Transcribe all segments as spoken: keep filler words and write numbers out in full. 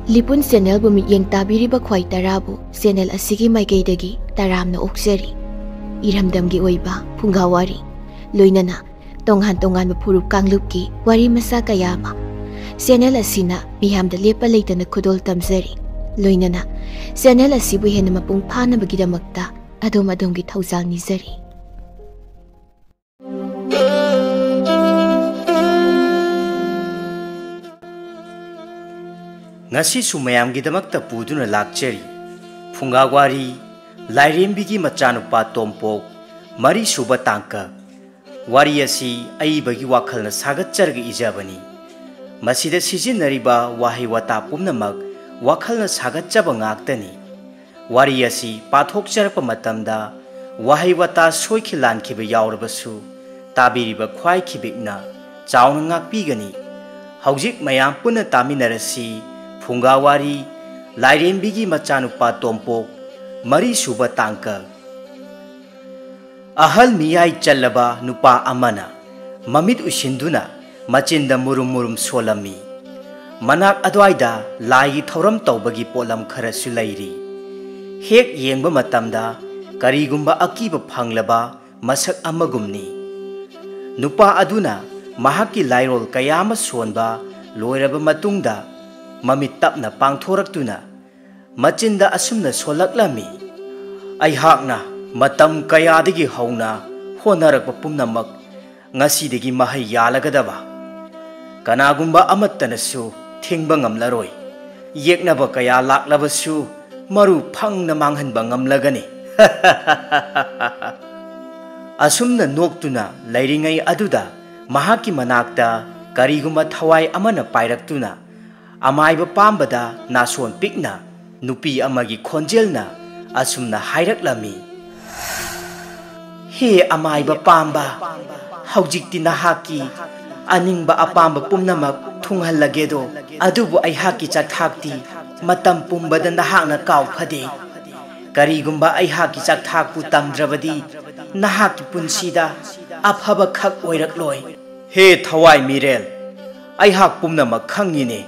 ꯂꯤꯄꯨꯟ ꯆꯦꯅꯦꯜꯕꯨ ꯃꯤꯠꯌꯦꯡ ꯇꯥꯕꯤꯔꯤꯕ ꯈ꯭ꯋꯥꯏ ꯇꯔꯥꯕꯨ ꯆꯦꯅꯦꯜ ꯑꯁꯤꯒꯤ ꯃꯥꯏꯀꯩꯗꯒꯤ ꯇꯔꯥꯝꯅ ꯑꯣꯛꯆꯔꯤ꯫ ꯏꯔꯝꯗꯝꯒꯤ ꯑꯣꯏꯕ ꯐꯨꯡꯒꯥ ꯋꯥꯔꯤ, ꯂꯣꯏꯅꯅ ꯇꯣꯉꯥꯟ ꯇꯣꯉꯥꯟꯕ ꯐꯨꯔꯨꯞ ꯀꯥꯡꯂꯨꯞꯀꯤ ꯋꯥꯔꯤ ꯃꯆꯥ ꯀꯌꯥ ꯑꯃ ꯆꯦꯅꯦꯜ ꯑꯁꯤꯅ ꯃꯤꯌꯥꯝꯗ ꯂꯦꯞꯄ ꯂꯩꯇꯅ ꯈꯨꯗꯣꯜ ꯇꯝꯖꯔꯤ꯫ ꯂꯣꯏꯅꯅ ꯆꯦꯅꯦꯜ ꯑꯁꯤꯕꯨ ꯍꯦꯟꯅ ꯃꯄꯨꯡ ꯐꯥꯅꯕꯒꯤꯗꯃꯛꯇ ꯑꯗꯣꯝ ꯑꯗꯣꯝꯒꯤ ꯊꯧꯖꯥꯜ ꯅꯤꯖꯔꯤ꯫ ꯉꯁꯤꯁꯨ ꯃꯌꯥꯝꯒꯤꯗꯃꯛꯇ ꯄꯨꯗꯨꯅ ꯂꯥꯛꯆꯔꯤ ꯐꯨꯡꯒꯥ ꯋꯥꯔꯤ, ꯂꯥꯏꯔꯦꯝꯕꯤꯒꯤ ꯃꯆꯥꯅꯨꯄꯥ ꯇꯣꯝꯄꯣꯛ, ꯃꯔꯤꯁꯨꯕ ꯇꯥꯡꯀꯛ꯫ ꯋꯥꯔꯤ ꯑꯁꯤ ꯑꯏꯕꯒꯤ ꯋꯥꯈꯜꯅ ꯁꯥꯒꯠꯆꯔꯒ ꯏꯖꯕꯅꯤ꯫ ꯃꯁꯤꯗ ꯁꯤꯖꯤꯟꯅꯔꯤꯕ ꯋꯥꯍꯩ ꯋꯥꯇꯥ ꯄꯨꯝꯅꯃꯛ ꯋꯥꯈꯜꯅ ꯁꯥꯒꯠꯆꯕ ꯉꯥꯛꯇꯅꯤ꯫ ꯋꯥꯔꯤ ꯑꯁꯤ ꯄꯥꯊꯣꯛꯆꯔꯛꯄ ꯃꯇꯝꯗ ꯋꯥꯍꯩ ꯋꯥꯇꯥ ꯁꯣꯏꯈꯤ ꯂꯥꯟꯈꯤꯕ ꯌꯥꯎꯔꯕꯁꯨ ꯇꯥꯕꯤꯔꯤꯕ ꯈ꯭ꯋꯥꯏ ꯈꯤꯕꯤꯛꯅ ꯆꯥꯎꯅ ꯉꯥꯛꯄꯤꯒꯅꯤ꯫ ꯍꯧꯖꯤꯛ ꯃꯌꯥꯝ ꯄꯨꯟꯅ ꯇꯥꯃꯤꯟꯅꯔꯁꯤ ꯐꯨꯡꯒꯥ ꯋꯥꯔꯤ, ꯂꯥꯏꯔꯦꯝꯕꯤꯒꯤ ꯃꯆꯥꯅꯨꯄꯥ ꯇꯣꯝꯄꯣꯛ, ꯃꯔꯤꯁꯨꯕ ꯇꯥꯡꯀꯛ꯫ ꯑꯍꯜ ꯃꯤꯌꯥꯏ ꯆꯜꯂꯕ ꯅꯨꯄꯥ ꯑꯃꯅ ꯃꯃꯤꯠ ꯎꯏꯁꯤꯟꯗꯨꯅ ꯃꯆꯤꯟꯗ ꯃꯨꯔꯨꯝ ꯃꯨꯔꯨꯝ ꯁꯣꯜꯂꯝꯃꯤ꯫ ꯃꯅꯥꯛ ꯑꯗ꯭ꯋꯥꯏꯗ ꯂꯥꯏꯒꯤ ꯊꯧꯔꯝ ꯇꯧꯕꯒꯤ ꯄꯣꯠꯂꯝ ꯈꯔꯁꯨ ꯂꯩꯔꯤ꯫ ꯍꯦꯛ ꯌꯦꯡꯕ ꯃꯇꯝꯗ ꯀꯔꯤꯒꯨꯝꯕ ꯑꯀꯤꯕ ꯐꯪꯂꯕ ꯃꯁꯛ ꯑꯃꯒꯨꯝꯅꯤ꯫ ꯅꯨꯄꯥ ꯑꯗꯨꯅ ꯃꯍꯥꯛꯀꯤ ꯂꯥꯏꯔꯣꯜ ꯀꯌꯥ ꯑꯃ ꯁꯣꯟꯕ ꯂꯣꯏꯔꯕ ꯃꯇꯨꯡꯗ ꯃꯃꯤꯠ ꯇꯞꯅ ꯄꯥꯡꯊꯣꯔꯛꯇꯨꯅ ꯃꯆꯤꯟꯗ ꯑꯁꯨꯝꯅ ꯁꯣꯜꯂꯛꯂꯝꯃꯤ, "ꯑꯩꯍꯥꯛꯅ ꯃꯇꯝ ꯀꯌꯥꯗꯒꯤ ꯍꯧꯅ ꯍꯣꯠꯅꯔꯛꯄ ꯄꯨꯝꯅꯃꯛ ꯉꯁꯤꯗꯒꯤ ꯃꯍꯩ ꯌꯥꯜꯂꯒꯗꯕ ꯀꯅꯥꯒꯨꯝꯕ ꯑꯃꯠꯇꯅꯁꯨ ꯊꯤꯡꯕ ꯉꯝꯂꯔꯣꯏ꯫ ꯌꯦꯛꯅꯕ ꯀꯌꯥ ꯂꯥꯛꯂꯕꯁꯨ ꯃꯔꯨ ꯐꯪꯅ ꯃꯥꯡꯍꯟꯕ ꯉꯝꯂꯒꯅꯤ꯫" ꯑꯁꯨꯝꯅ ꯅꯣꯛꯇꯨꯅ ꯂꯩꯔꯤꯉꯩ ꯑꯗꯨꯗ ꯃꯍꯥꯛꯀꯤ ꯃꯅꯥꯛꯇ ꯀꯔꯤꯒꯨꯝꯕ ꯊꯋꯥꯏ ꯑꯃꯅ ꯄꯥꯏꯔꯛꯇꯨꯅ ꯑꯃꯥꯏꯕ ꯄꯥꯝꯕꯗ ꯅꯥꯁꯣꯟ ꯄꯤꯛꯅ ꯅꯨꯄꯤ ꯑꯃꯒꯤ ꯈꯣꯟꯖꯦꯜꯅ ꯑꯁꯨꯝꯅ ꯍꯥꯏꯔꯛꯂꯝꯃꯤ, "ꯍꯦ ꯑꯃꯥꯏꯕ ꯄꯥꯝꯕ, ꯍꯧꯖꯤꯛꯇꯤ ꯅꯍꯥꯛꯀꯤ ꯑꯅꯤꯡꯕ ꯑꯄꯥꯝꯕ ꯄꯨꯝꯅꯃꯛ ꯊꯨꯡꯍꯜꯂꯒꯦꯗꯣ, ꯑꯗꯨꯕꯨ ꯑꯩꯍꯥꯛꯀꯤ ꯆꯥꯛꯊꯥꯛꯇꯤ ꯃꯇꯝ ꯄꯨꯝꯕꯗ ꯅꯍꯥꯛꯅ ꯀꯥꯎꯐꯗꯦ꯫ ꯀꯔꯤꯒꯨꯝꯕ ꯑꯩꯍꯥꯛꯀꯤ ꯆꯥꯛꯊꯥꯛꯄꯨ ꯇꯝꯗ꯭ꯔꯕꯗꯤ ꯅꯍꯥꯛꯀꯤ ꯄꯨꯟꯁꯤꯗ ꯑꯐꯕ ꯈꯛ ꯑꯣꯏꯔꯛꯂꯣꯏ꯫" "ꯍꯦ ꯊꯋꯥꯏ ꯃꯤꯔꯦꯜ, ꯑꯩꯍꯥꯛ ꯄꯨꯝꯅꯃꯛ ꯈꯪꯉꯤꯅꯦ꯫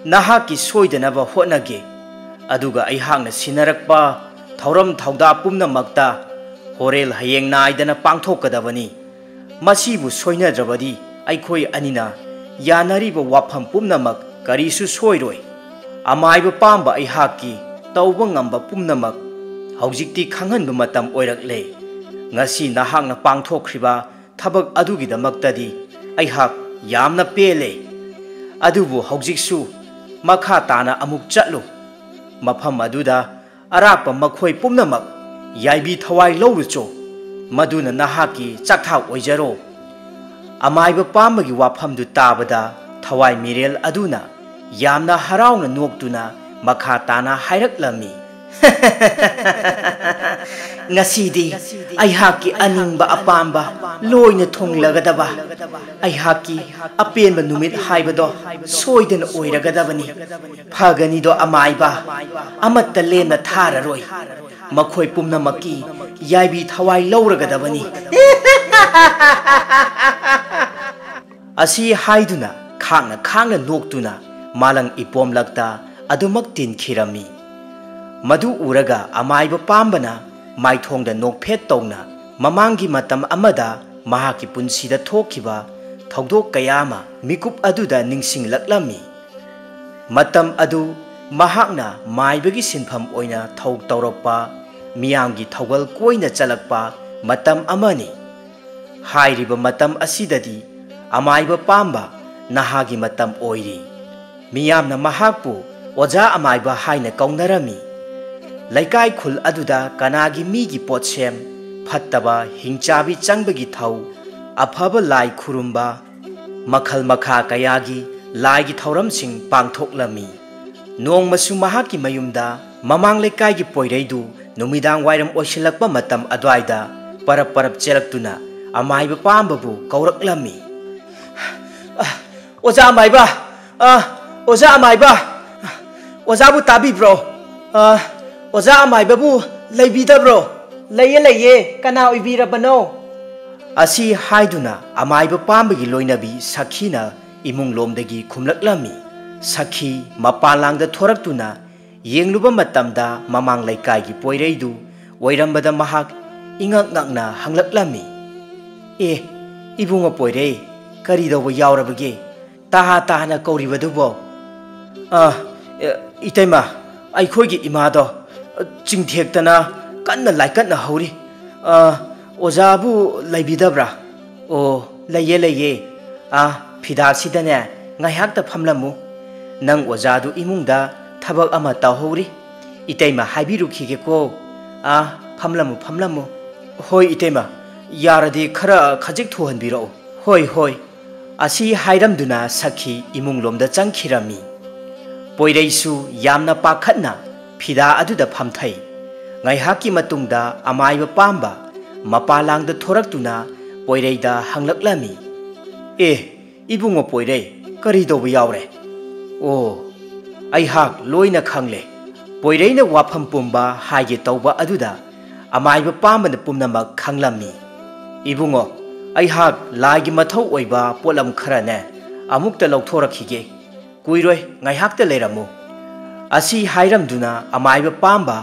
ꯅꯍꯥꯛꯀꯤ ꯁꯣꯏꯗꯅꯕ ꯍꯣꯠꯅꯒꯦ, ꯑꯗꯨꯒ ꯑꯩꯍꯥꯛꯅ ꯁꯤꯟꯅꯔꯛꯄ ꯊꯧꯔꯝ ꯊꯧꯗꯥ ꯄꯨꯝꯅꯃꯛꯇ ꯍꯣꯔꯦꯜ ꯍꯌꯦꯡ ꯅꯥꯏꯗꯅ ꯄꯥꯡꯊꯣꯛꯀꯗꯕꯅꯤ꯫ ꯃꯁꯤꯕꯨ ꯁꯣꯏꯅꯗ꯭ꯔꯕꯗꯤ ꯑꯩꯈꯣꯏ ꯑꯅꯤꯅ ꯌꯥꯅꯔꯤꯕ ꯋꯥꯐꯝ ꯄꯨꯝꯅꯃꯛ ꯀꯔꯤꯁꯨ ꯁꯣꯏꯔꯣꯏ꯫ ꯑꯃꯥꯏꯕ ꯄꯥꯝꯕ ꯑꯩꯍꯥꯛꯀꯤ ꯇꯧꯕ ꯉꯝꯕ ꯄꯨꯝꯅꯃꯛ ꯍꯧꯖꯤꯛꯇꯤ ꯈꯪꯍꯟꯕ ꯃꯇꯝ ꯑꯣꯏꯔꯛꯂꯦ꯫ ꯉꯁꯤ ꯅꯍꯥꯛꯅ ꯄꯥꯡꯊꯣꯛꯈ꯭ꯔꯤꯕ ꯊꯕꯛ ꯑꯗꯨꯒꯤꯗꯃꯛꯇꯗꯤ ꯑꯩꯍꯥꯛ ꯌꯥꯝꯅ ꯄꯦꯜꯂꯦ꯫ ꯑꯗꯨꯕꯨ ꯍꯧꯖꯤꯛꯁꯨ ꯃꯈꯥ ꯇꯥꯅ ꯑꯃꯨꯛ ꯆꯠꯂꯨ꯫ ꯃꯐꯝ ꯑꯗꯨꯗ ꯑꯔꯥꯛꯄ ꯃꯈꯣꯏ ꯄꯨꯝꯅꯃꯛ ꯌꯥꯏꯕꯤ ꯊꯋꯥꯏ ꯂꯧꯔꯨꯆꯣ꯫ ꯃꯗꯨꯅ ꯅꯍꯥꯛꯀꯤ ꯆꯥꯛꯊꯥꯎ ꯑꯣꯏꯖꯔꯣ꯫ ꯑꯃꯥꯏꯕ ꯄꯥꯝꯕꯒꯤ ꯋꯥꯐꯝꯗꯨ ꯇꯥꯕꯗ ꯊꯋꯥꯏ ꯃꯤꯔꯦꯜ ꯑꯗꯨꯅ ꯌꯥꯝꯅ ꯍꯔꯥꯎꯅ ꯅꯣꯛꯇꯨꯅ ꯃꯈꯥ ꯇꯥꯅ ꯍꯥꯏꯔꯛꯂꯝꯃꯤ꯫ ꯉꯁꯤꯗꯤ ꯑꯩꯍꯥꯛꯀꯤ ꯑꯅꯤꯡꯕ ꯑꯄꯥꯝꯕ ꯂꯣꯏꯅ ꯊꯨꯡꯂꯒꯗꯕ, ꯑꯩꯍꯥꯛꯀꯤ ꯑꯄꯦꯟꯕ ꯅꯨꯃꯤꯠ ꯍꯥꯏꯕꯗꯣ ꯁꯣꯏꯗꯅ ꯑꯣꯏꯔꯒꯗꯕꯅꯤ꯫ ꯐꯒꯅꯤꯗꯣ ꯑꯃꯥꯏꯕ, ꯑꯃꯠꯇ ꯂꯦꯝꯅ ꯊꯥꯔꯔꯣꯏ꯫ ꯃꯈꯣꯏ ꯄꯨꯝꯅꯃꯛꯀꯤ ꯌꯥꯏꯕꯤ ꯊꯋꯥꯏ ꯂꯧꯔꯒꯗꯕꯅꯤ꯫ ꯑꯁꯤ ꯍꯥꯏꯗꯨꯅ ꯈꯥꯡꯅ ꯈꯥꯡꯅ ꯅꯣꯛꯇꯨꯅ ꯃꯥꯂꯪ ꯏꯄꯣꯝꯂꯛꯇ ꯑꯗꯨꯃꯛ ꯇꯤꯟꯈꯤꯔꯝꯃꯤ꯫ ꯃꯗꯨ ꯎꯔꯒ ꯑꯃꯥꯏꯕ ꯄꯥꯝꯕꯅ ꯃꯥꯏꯊꯣꯡꯗ ꯅꯣꯛꯐꯦꯠ ꯇꯧꯅ ꯃꯃꯥꯡꯒꯤ ꯃꯇꯝ ꯑꯃꯗ ꯃꯍꯥꯛꯀꯤ ꯄꯨꯟꯁꯤꯗ ꯊꯣꯛꯈꯤꯕ ꯊꯧꯗꯣꯛ ꯀꯌꯥ ꯑꯃ ꯃꯤꯀꯨꯞ ꯑꯗꯨꯗ ꯅꯤꯡꯁꯤꯡꯂꯛꯂꯝꯃꯤ꯫ ꯃꯇꯝ ꯑꯗꯨ ꯃꯍꯥꯛꯅ ꯃꯥꯏꯕꯒꯤ ꯁꯤꯟꯐꯝ ꯑꯣꯏꯅ ꯊꯧ ꯇꯧꯔꯛꯄ, ꯃꯤꯌꯥꯝꯒꯤ ꯊꯧꯒꯜ ꯀꯣꯏꯅ ꯆꯠꯂꯛꯄ ꯃꯇꯝ ꯑꯃꯅꯤ꯫ ꯍꯥꯏꯔꯤꯕ ꯃꯇꯝ ꯑꯁꯤꯗꯗꯤ ꯑꯃꯥꯏꯕ ꯄꯥꯝꯕ ꯅꯍꯥꯒꯤ ꯃꯇꯝ ꯑꯣꯏꯔꯤ꯫ ꯃꯤꯌꯥꯝꯅ ꯃꯍꯥꯛꯄꯨ ꯑꯣꯖꯥ ꯑꯃꯥꯏꯕ ꯍꯥꯏꯅ ꯀꯧꯅꯔꯝꯃꯤ꯫ ꯂꯩꯀꯥꯏ ꯈꯨꯜ ꯑꯗꯨꯗ ꯀꯅꯥꯒꯤ ꯃꯤꯒꯤ ꯄꯣꯠꯁꯦꯝ, ꯐꯠꯇꯕ ꯍꯤꯡꯆꯥꯕꯤ ꯆꯪꯕꯒꯤ ꯊꯧ, ꯑꯐꯕ ꯂꯥꯏ ꯈꯨꯔꯨꯝꯕ, ꯃꯈꯜ ꯃꯈꯥ ꯀꯌꯥꯒꯤ ꯂꯥꯏꯒꯤ ꯊꯧꯔꯝꯁꯤꯡ ꯄꯥꯡꯊꯣꯛꯂꯝꯃꯤ꯫ ꯅꯣꯡꯃꯁꯨ ꯃꯍꯥꯛꯀꯤ ꯃꯌꯨꯝꯗ ꯃꯃꯥꯡ ꯂꯩꯀꯥꯏꯒꯤ ꯄꯣꯏꯔꯩꯗꯨ ꯅꯨꯃꯤꯗꯥꯡ ꯋꯥꯏꯔꯝ ꯑꯣꯏꯁꯤꯜꯂꯛꯄ ꯃꯇꯝ ꯑꯗꯨꯋꯥꯏꯗ ꯄꯔꯞ ꯄꯔꯞ ꯆꯦꯜꯂꯛꯇꯨꯅ ꯑꯃꯥꯏꯕ ꯄꯥꯝꯕꯕꯨ ꯀꯧꯔꯛꯂꯝꯃꯤ꯫ "ꯑ, ꯑꯣꯖꯥ ꯑꯃꯥꯏꯕ! ꯑ, ꯑꯣꯖꯥ ꯑꯃꯥꯏꯕ! ꯑꯣꯖꯥꯕꯨ ꯇꯥꯕꯤꯕ꯭ꯔꯣ? ꯑ, ꯑꯣꯖꯥ ꯑꯃꯥꯏꯕꯕꯨ ꯂꯩꯕꯤꯗꯕ꯭ꯔꯣ?" "ꯂꯩꯌꯦ, ꯂꯩꯌꯦ꯫ ꯀꯅꯥ ꯑꯣꯏꯕꯤꯔꯕꯅꯣ?" ꯑꯁꯤ ꯍꯥꯏꯗꯨꯅ ꯑꯃꯥꯏꯕ ꯄꯥꯝꯕꯒꯤ ꯂꯣꯏꯅꯕꯤ ꯁꯈꯤꯅ ꯏꯃꯨꯡ ꯂꯣꯝꯗꯒꯤ ꯈꯨꯝꯂꯛꯂꯝꯃꯤ꯫ ꯁꯈꯤ ꯃꯄꯥꯟꯂꯥꯡꯗ ꯊꯣꯔꯛꯇꯨꯅ ꯌꯦꯡꯂꯨꯕ ꯃꯇꯝꯗ ꯃꯃꯥꯡ ꯂꯩꯀꯥꯏꯒꯤ ꯄꯣꯏꯔꯩꯗꯨ ꯑꯣꯏꯔꯝꯕꯗ ꯃꯍꯥꯛ ꯏꯉꯛ ꯉꯛꯅ ꯍꯪꯂꯛꯂꯝꯃꯤ, "ꯑꯦ, ꯏꯕꯨꯡꯉꯣ ꯄꯣꯏꯔꯩ, ꯀꯔꯤ ꯇꯧꯕ ꯌꯥꯎꯔꯕꯒꯦ? ꯇꯍꯥ ꯇꯍꯥꯅ ꯀꯧꯔꯤꯕꯗꯨꯕꯣ?" "ꯑ, ꯏꯇꯩꯃ, ꯑꯩꯈꯣꯏꯒꯤ ꯏꯃꯥꯗꯣ ꯆꯤꯡꯊꯦꯛꯇꯅ ꯀꯟꯅ ꯂꯥꯏꯀꯠꯅ ꯍꯧꯔꯤ꯫ ꯑ, ꯑꯣꯖꯥꯕꯨ ꯂꯩꯕꯤꯗꯕ꯭ꯔꯥ?" "ꯑꯣ, ꯂꯩꯌꯦ, ꯂꯩꯌꯦ꯫ ꯑ, ꯐꯤꯗꯥꯁꯤꯗꯅꯦ ꯉꯥꯏꯍꯥꯛꯇ ꯐꯝꯂꯝꯃꯨ꯫ ꯅꯪ ꯑꯣꯖꯥꯗꯨ ꯏꯃꯨꯡꯗ ꯊꯕꯛ ꯑꯃ ꯇꯧꯍꯧꯔꯤ꯫ ꯏꯇꯩꯃ ꯍꯥꯏꯕꯤꯔꯨꯈꯤꯒꯦꯀꯣ꯫ ꯑ, ꯐꯝꯂꯝꯃꯨ, ꯐꯝꯂꯝꯃꯨ꯫" "ꯍꯣꯏ, ꯏꯇꯩꯃ, ꯌꯥꯔꯗꯤ ꯈꯔ ꯈꯖꯤꯛ ꯊꯨꯍꯟꯕꯤꯔꯛꯎ꯫" "ꯍꯣꯏ, ꯍꯣꯏ꯫" ꯑꯁꯤ ꯍꯥꯏꯔꯝꯗꯨꯅ ꯁꯈꯤ ꯏꯃꯨꯡꯂꯣꯝꯗ ꯆꯪꯈꯤꯔꯝꯃꯤ꯫ ꯄꯣꯏꯔꯩꯁꯨ ꯌꯥꯝꯅ ꯄꯥꯈꯠꯅ ꯐꯤꯗꯥ ꯑꯗꯨꯗ ꯐꯝꯊꯩ꯫ ꯉꯥꯏꯍꯥꯛꯀꯤ ꯃꯇꯨꯡꯗ ꯑꯃꯥꯏꯕ ꯄꯥꯝꯕ ꯃꯄꯥꯂꯥꯡꯗ ꯊꯣꯔꯛꯇꯨꯅ ꯄꯣꯏꯔꯩꯗ ꯍꯪꯂꯛꯂꯝꯃꯤ, "ꯑꯦ, ꯏꯕꯨꯡꯉꯣ ꯄꯣꯏꯔꯩ, ꯀꯔꯤ ꯇꯧꯕ ꯌꯥꯎꯔꯦ?" "ꯑꯣ, ꯑꯩꯍꯥꯛ ꯂꯣꯏꯅ ꯈꯪꯂꯦ꯫" ꯄꯣꯏꯔꯩꯅ ꯋꯥꯐꯝ ꯄꯨꯝꯕ ꯍꯥꯏꯒꯦ ꯇꯧꯕ ꯑꯗꯨꯗ ꯑꯃꯥꯏꯕ ꯄꯥꯝꯕꯅ ꯄꯨꯝꯅꯃꯛ ꯈꯪꯂꯝꯃꯤ꯫ "ꯏꯕꯨꯡꯉꯣ, ꯑꯩꯍꯥꯛ ꯂꯥꯏꯒꯤ ꯃꯊꯧ ꯑꯣꯏꯕ ꯄꯣꯠꯂꯝ ꯈꯔꯅꯦ ꯑꯃꯨꯛꯇ ꯂꯧꯊꯣꯔꯛꯈꯤꯒꯦ꯫ ꯀꯨꯏꯔꯣꯏ, ꯉꯥꯏꯍꯥꯛꯇ ꯂꯩꯔꯝꯃꯨ꯫" ꯑꯁꯤ ꯍꯥꯏꯔꯝꯗꯨꯅ ꯑꯃꯥꯏꯕ ꯄꯥꯝꯕ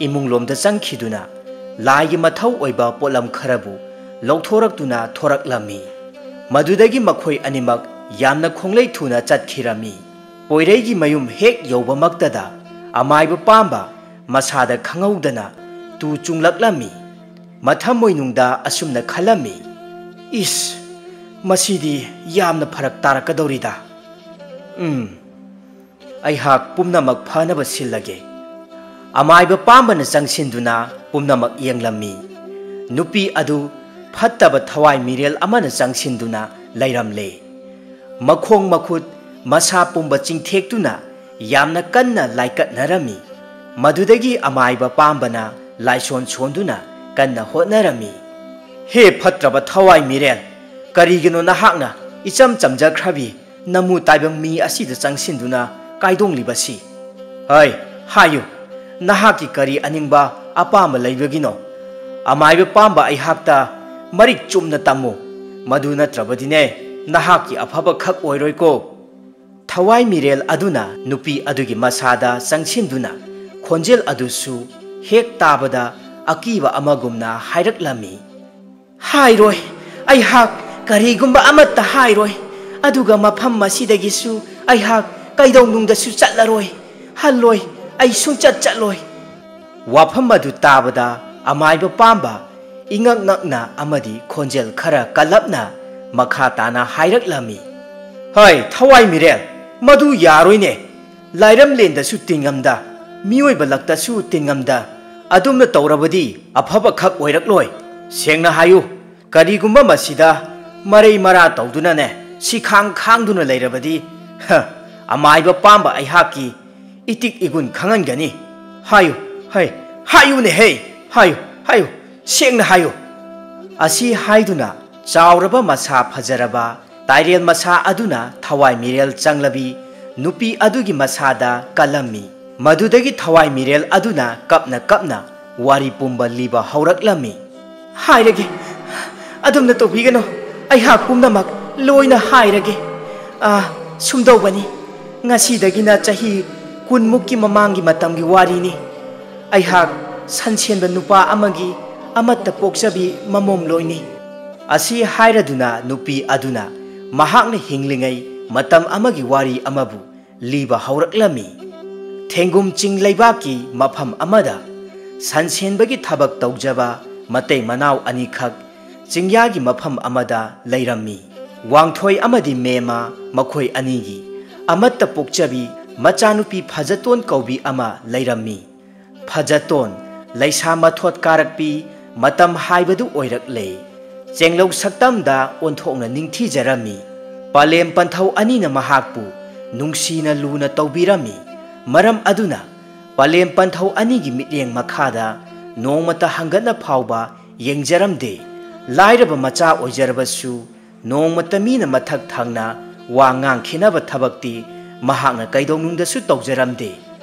ꯏꯃꯨꯡꯂꯣꯝꯗ ꯆꯪꯈꯤꯗꯨꯅ ꯂꯥꯏꯒꯤ ꯃꯊꯧ ꯑꯣꯏꯕ ꯄꯣꯠꯂꯝ ꯈꯔꯕꯨ ꯂꯧꯊꯣꯔꯛꯇꯨꯅ ꯊꯣꯔꯛꯂꯝꯃꯤ꯫ ꯃꯗꯨꯗꯒꯤ ꯃꯈꯣꯏ ꯑꯅꯤꯃꯛ ꯌꯥꯝꯅ ꯈꯣꯡꯂꯩ ꯊꯨꯅ ꯆꯠꯈꯤꯔꯝꯃꯤ꯫ ꯄꯣꯏꯔꯩꯒꯤ ꯃꯌꯨꯝ ꯍꯦꯛ ꯌꯧꯕꯃꯛꯇꯗ ꯑꯃꯥꯏꯕ ꯄꯥꯝꯕ ꯃꯁꯥꯗ ꯈꯪꯍꯧꯗꯅ ꯇꯨ ꯆꯨꯡꯂꯛꯂꯝꯃꯤ꯫ ꯃꯊꯃꯣꯏꯅꯨꯡꯗ ꯑꯁꯨꯝꯅ ꯈꯜꯂꯝꯃꯤ, "ꯏꯁ, ꯃꯁꯤꯗꯤ ꯌꯥꯝꯅ ꯐꯔꯛ ꯇꯥꯔꯛꯀꯗꯧꯔꯤꯗ꯫ ꯎꯝ, ꯑꯩꯍꯥꯛ ꯄꯨꯝꯅꯃꯛ ꯐꯅꯕ ꯁꯤꯜꯂꯒꯦ꯫" ꯑꯃꯥꯏꯕ ꯄꯥꯝꯕꯅ ꯆꯪꯁꯤꯟꯗꯨꯅ ꯄꯨꯝꯅꯃꯛ ꯌꯦꯡꯂꯝꯃꯤ꯫ ꯅꯨꯄꯤ ꯑꯗꯨ ꯐꯠꯇꯕ ꯊꯋꯥꯏ ꯃꯤꯔꯦꯜ ꯑꯃꯅ ꯆꯪꯁꯤꯟꯗꯨꯅ ꯂꯩꯔꯝꯂꯦ꯫ ꯃꯈꯣꯡ ꯃꯈꯨꯠ ꯃꯁꯥ ꯄꯨꯝꯕ ꯆꯤꯡꯊꯦꯛꯇꯨꯅ ꯌꯥꯝꯅ ꯀꯟꯅ ꯂꯥꯏꯀꯠꯅꯔꯝꯃꯤ꯫ ꯃꯗꯨꯗꯒꯤ ꯑꯃꯥꯏꯕ ꯄꯥꯝꯕꯅ ꯂꯥꯏꯁꯣꯟ ꯁꯣꯟꯗꯨꯅ ꯀꯟꯅ ꯍꯣꯠꯅꯔꯝꯃꯤ꯫ "ꯍꯦ ꯐꯠꯇ꯭ꯔꯕ ꯊꯋꯥꯏ ꯃꯤꯔꯦꯜ, ꯀꯔꯤꯒꯤꯅꯣ ꯅꯍꯥꯛꯅ ꯏꯆꯝ ꯆꯝꯖꯈ꯭ꯔꯕꯤ ꯅꯃꯨ ꯇꯥꯏꯕꯪ ꯃꯤ ꯑꯁꯤꯗ ꯆꯪꯁꯤꯟꯗꯨꯅ ꯀꯥꯏꯗꯣꯡꯂꯤꯕꯁꯤ? ꯍꯩ, ꯍꯥꯏꯌꯨ, ꯅꯍꯥꯛꯀꯤ ꯀꯔꯤ ꯑꯅꯤꯡꯕ ꯑꯄꯥꯝꯕ ꯂꯩꯕꯒꯤꯅꯣ? ꯑꯃꯥꯏꯕ ꯄꯥꯝꯕ ꯑꯩꯍꯥꯛꯇ ꯃꯔꯤꯛ ꯆꯨꯝꯅ ꯇꯝꯃꯨ꯫ ꯃꯗꯨ ꯅꯠꯇ꯭ꯔꯕꯗꯤꯅꯦ, ꯅꯍꯥꯛꯀꯤ ꯑꯐꯕ ꯈꯛ ꯑꯣꯏꯔꯣꯏꯀꯣ꯫" ꯊꯋꯥꯏ ꯃꯤꯔꯦꯜ ꯑꯗꯨꯅ ꯅꯨꯄꯤ ꯑꯗꯨꯒꯤ ꯃꯁꯥꯗ ꯆꯪꯁꯤꯟꯗꯨꯅ ꯈꯣꯟꯖꯦꯜ ꯑꯗꯨꯁꯨ ꯍꯦꯛ ꯇꯥꯕꯗ ꯑꯀꯤꯕ ꯑꯃꯒꯨꯝꯅ ꯍꯥꯏꯔꯛꯂꯝꯃꯤ, "ꯍꯥꯏꯔꯣꯏ, ꯑꯩꯍꯥꯛ ꯀꯔꯤꯒꯨꯝꯕ ꯑꯃꯠꯇ ꯍꯥꯏꯔꯣꯏ, ꯑꯗꯨꯒ ꯃꯐꯝ ꯑꯁꯤꯗꯒꯤꯁꯨ ꯑꯩꯍꯥꯛ ꯀꯩꯗꯧꯅꯨꯡꯗꯁꯨ ꯆꯠꯂꯔꯣꯏ, ꯍꯜꯂꯣꯏ, ꯑꯩ ꯁꯨꯡꯆꯠ ꯆꯠꯂꯣꯏ"꯫ ꯋꯥꯐꯝ ꯑꯗꯨ ꯇꯥꯕꯗ ꯑꯃꯥꯏꯕ ꯄꯥꯝꯕ ꯏꯉꯛ ꯉꯛꯅ ꯑꯃꯗꯤ ꯈꯣꯟꯖꯦꯜ ꯈꯔ ꯀꯜꯂꯞꯅ ꯃꯈꯥ ꯇꯥꯅ ꯍꯥꯏꯔꯛꯂꯝꯃꯤ, "ꯍꯣꯏ, ꯊꯋꯥꯏ ꯃꯤꯔꯦꯜ, ꯃꯗꯨ ꯌꯥꯔꯣꯏꯅꯦ꯫ ꯂꯥꯏꯔꯝꯂꯦꯟꯗꯁꯨ ꯇꯤꯟꯉꯝꯗ, ꯃꯤꯑꯣꯏꯕ ꯂꯛꯇꯁꯨ ꯇꯤꯟꯉꯝꯗ, ꯑꯗꯨꯝꯅ ꯇꯧꯔꯕꯗꯤ ꯑꯐꯕ ꯈꯛ ꯑꯣꯏꯔꯛꯂꯣꯏ꯫ ꯁꯦꯡꯅ ꯍꯥꯏꯌꯨ, ꯀꯔꯤꯒꯨꯝꯕ ꯃꯁꯤꯗ ꯃꯔꯩ ꯃꯔꯥ ꯇꯧꯗꯨꯅꯅꯦ, ꯁꯤꯈꯥꯡ ꯈꯥꯡꯗꯨꯅ ꯂꯩꯔꯕꯗꯤ, ꯍ, ꯑꯃꯥꯏꯕ ꯄꯥꯝꯕ ꯑꯩꯍꯥꯛꯀꯤ ꯏꯇꯤꯛ ꯏꯒꯨꯟ ꯈꯪꯍꯟꯒꯅꯤ꯫ ꯍꯥꯏꯌꯨ, ꯍꯩ, ꯍꯥꯏꯌꯨꯅꯦ, ꯍꯩ, ꯍꯥꯏꯌꯨ, ꯍꯥꯏꯌꯨ, ꯁꯦꯡꯅ ꯍꯥꯏꯌꯨ"꯫ ꯑꯁꯤ ꯍꯥꯏꯗꯨꯅ ꯆꯥꯎꯔꯕ ꯃꯁꯥ ꯐꯖꯔꯕ ꯇꯥꯏꯔꯦꯜ ꯃꯁꯥ ꯑꯗꯨꯅ ꯊꯋꯥꯏ ꯃꯤꯔꯦꯜ ꯆꯪꯂꯕꯤ ꯅꯨꯄꯤ ꯑꯗꯨꯒꯤ ꯃꯁꯥꯗ ꯀꯜꯂꯝꯃꯤ꯫ ꯃꯗꯨꯗꯒꯤ ꯊꯋꯥꯏ ꯃꯤꯔꯦꯜ ꯑꯗꯨꯅ ꯀꯞꯅ ꯀꯞꯅ ꯋꯥꯔꯤ ꯄꯨꯝꯕ ꯂꯤꯕ ꯍꯧꯔꯛꯂꯝꯃꯤ꯫ "ꯍꯥꯏꯔꯒꯦ, ꯑꯗꯨꯝꯅ ꯇꯧꯕꯤꯒꯅꯨ, ꯑꯩꯍꯥꯛ ꯄꯨꯝꯅꯃꯛ ꯂꯣꯏꯅ ꯍꯥꯏꯔꯒꯦ꯫ ꯑꯥ, ꯁꯨꯝꯗꯧꯕꯅꯤ, ꯉꯁꯤꯗꯒꯤꯅ ꯆꯍꯤ ꯀꯨꯟꯃꯨꯛꯀꯤ ꯃꯃꯥꯡꯒꯤ ꯃꯇꯝꯒꯤ ꯋꯥꯔꯤꯅꯤ꯫ ꯑꯩꯍꯥꯛ ꯁꯟꯁꯦꯟꯕ ꯅꯨꯄꯥ ꯑꯃꯒꯤ ꯑꯃꯠꯇ ꯄꯣꯛꯆꯕꯤ ꯃꯃꯣꯝꯂꯣꯏꯅꯤ"꯫ ꯑꯁꯤ ꯍꯥꯏꯔꯗꯨꯅ ꯅꯨꯄꯤ ꯑꯗꯨꯅ ꯃꯍꯥꯛꯅ ꯍꯤꯡꯂꯤꯉꯩ ꯃꯇꯝ ꯑꯃꯒꯤ ꯋꯥꯔꯤ ꯑꯃꯕꯨ ꯂꯤꯕ ꯍꯧꯔꯛꯂꯝꯃꯤ꯫ ꯊꯦꯡꯒꯨꯝ ꯆꯤꯡ ꯂꯩꯕꯥꯛꯀꯤ ꯃꯐꯝ ꯑꯃꯗ ꯁꯟꯁꯦꯟꯕꯒꯤ ꯊꯕꯛ ꯇꯧꯖꯕ ꯃꯇꯩ ꯃꯅꯥꯎ ꯑꯅꯤꯈꯛ ꯆꯤꯡꯌꯥꯒꯤ ꯃꯐꯝ ꯑꯃꯗ ꯂꯩꯔꯝꯃꯤ꯫ ꯋꯥꯡꯊꯣꯏ ꯑꯃꯗꯤ ꯃꯦꯝꯃ ꯃꯈꯣꯏ ꯑꯅꯤꯒꯤ ꯑꯃꯠꯇ ꯄꯣꯛꯆꯕꯤ ꯃꯆꯥꯅꯨꯄꯤ ꯐꯖꯇꯣꯟ ꯀꯧꯕꯤ ꯑꯃ ꯂꯩꯔꯝꯃꯤ꯫ ꯐꯖꯇꯣꯟ ꯂꯩꯁꯥ ꯃꯊꯣꯠ ꯀꯥꯔꯛꯄꯤ ꯃꯇꯝ ꯍꯥꯏꯕꯗꯨ ꯑꯣꯏꯔꯛꯂꯦ꯫ ꯆꯦꯡꯂꯧ ꯁꯛꯇꯝꯗ ꯑꯣꯟꯊꯣꯛꯅ ꯅꯤꯡꯊꯤꯖꯔꯝꯃꯤ꯫ ꯄꯂꯦꯝ ꯄꯟꯊꯧ ꯑꯅꯤꯅ ꯃꯍꯥꯛꯄꯨ ꯅꯨꯡꯁꯤꯅ ꯂꯨꯅ ꯇꯧꯕꯤꯔꯝꯃꯤ꯫ ꯃꯔꯝ ꯑꯗꯨꯅ ꯄꯂꯦꯝ ꯄꯟꯊꯧ ꯑꯅꯤꯒꯤ ꯃꯤꯠꯌꯦꯡ ꯃꯈꯥꯗ ꯅꯣꯡꯃꯇ ꯍꯪꯒꯠꯅ ꯐꯥꯎꯕ ꯌꯦꯡꯖꯔꯝꯗꯦ꯫ ꯂꯥꯏꯔꯕ ꯃꯆꯥ ꯑꯣꯏꯖꯔꯕꯁꯨ ꯅꯣꯡꯃꯇ ꯃꯤꯅ ꯃꯊꯛ ꯊꯪꯅ ꯋꯥ ꯉꯥꯡꯈꯤꯅꯕ ꯊꯕꯛꯇꯤ ꯃꯍꯥꯛꯅ ꯀꯩꯗꯧꯅꯨꯡꯗꯁꯨ ꯇꯧꯖꯔꯝꯗꯦ꯫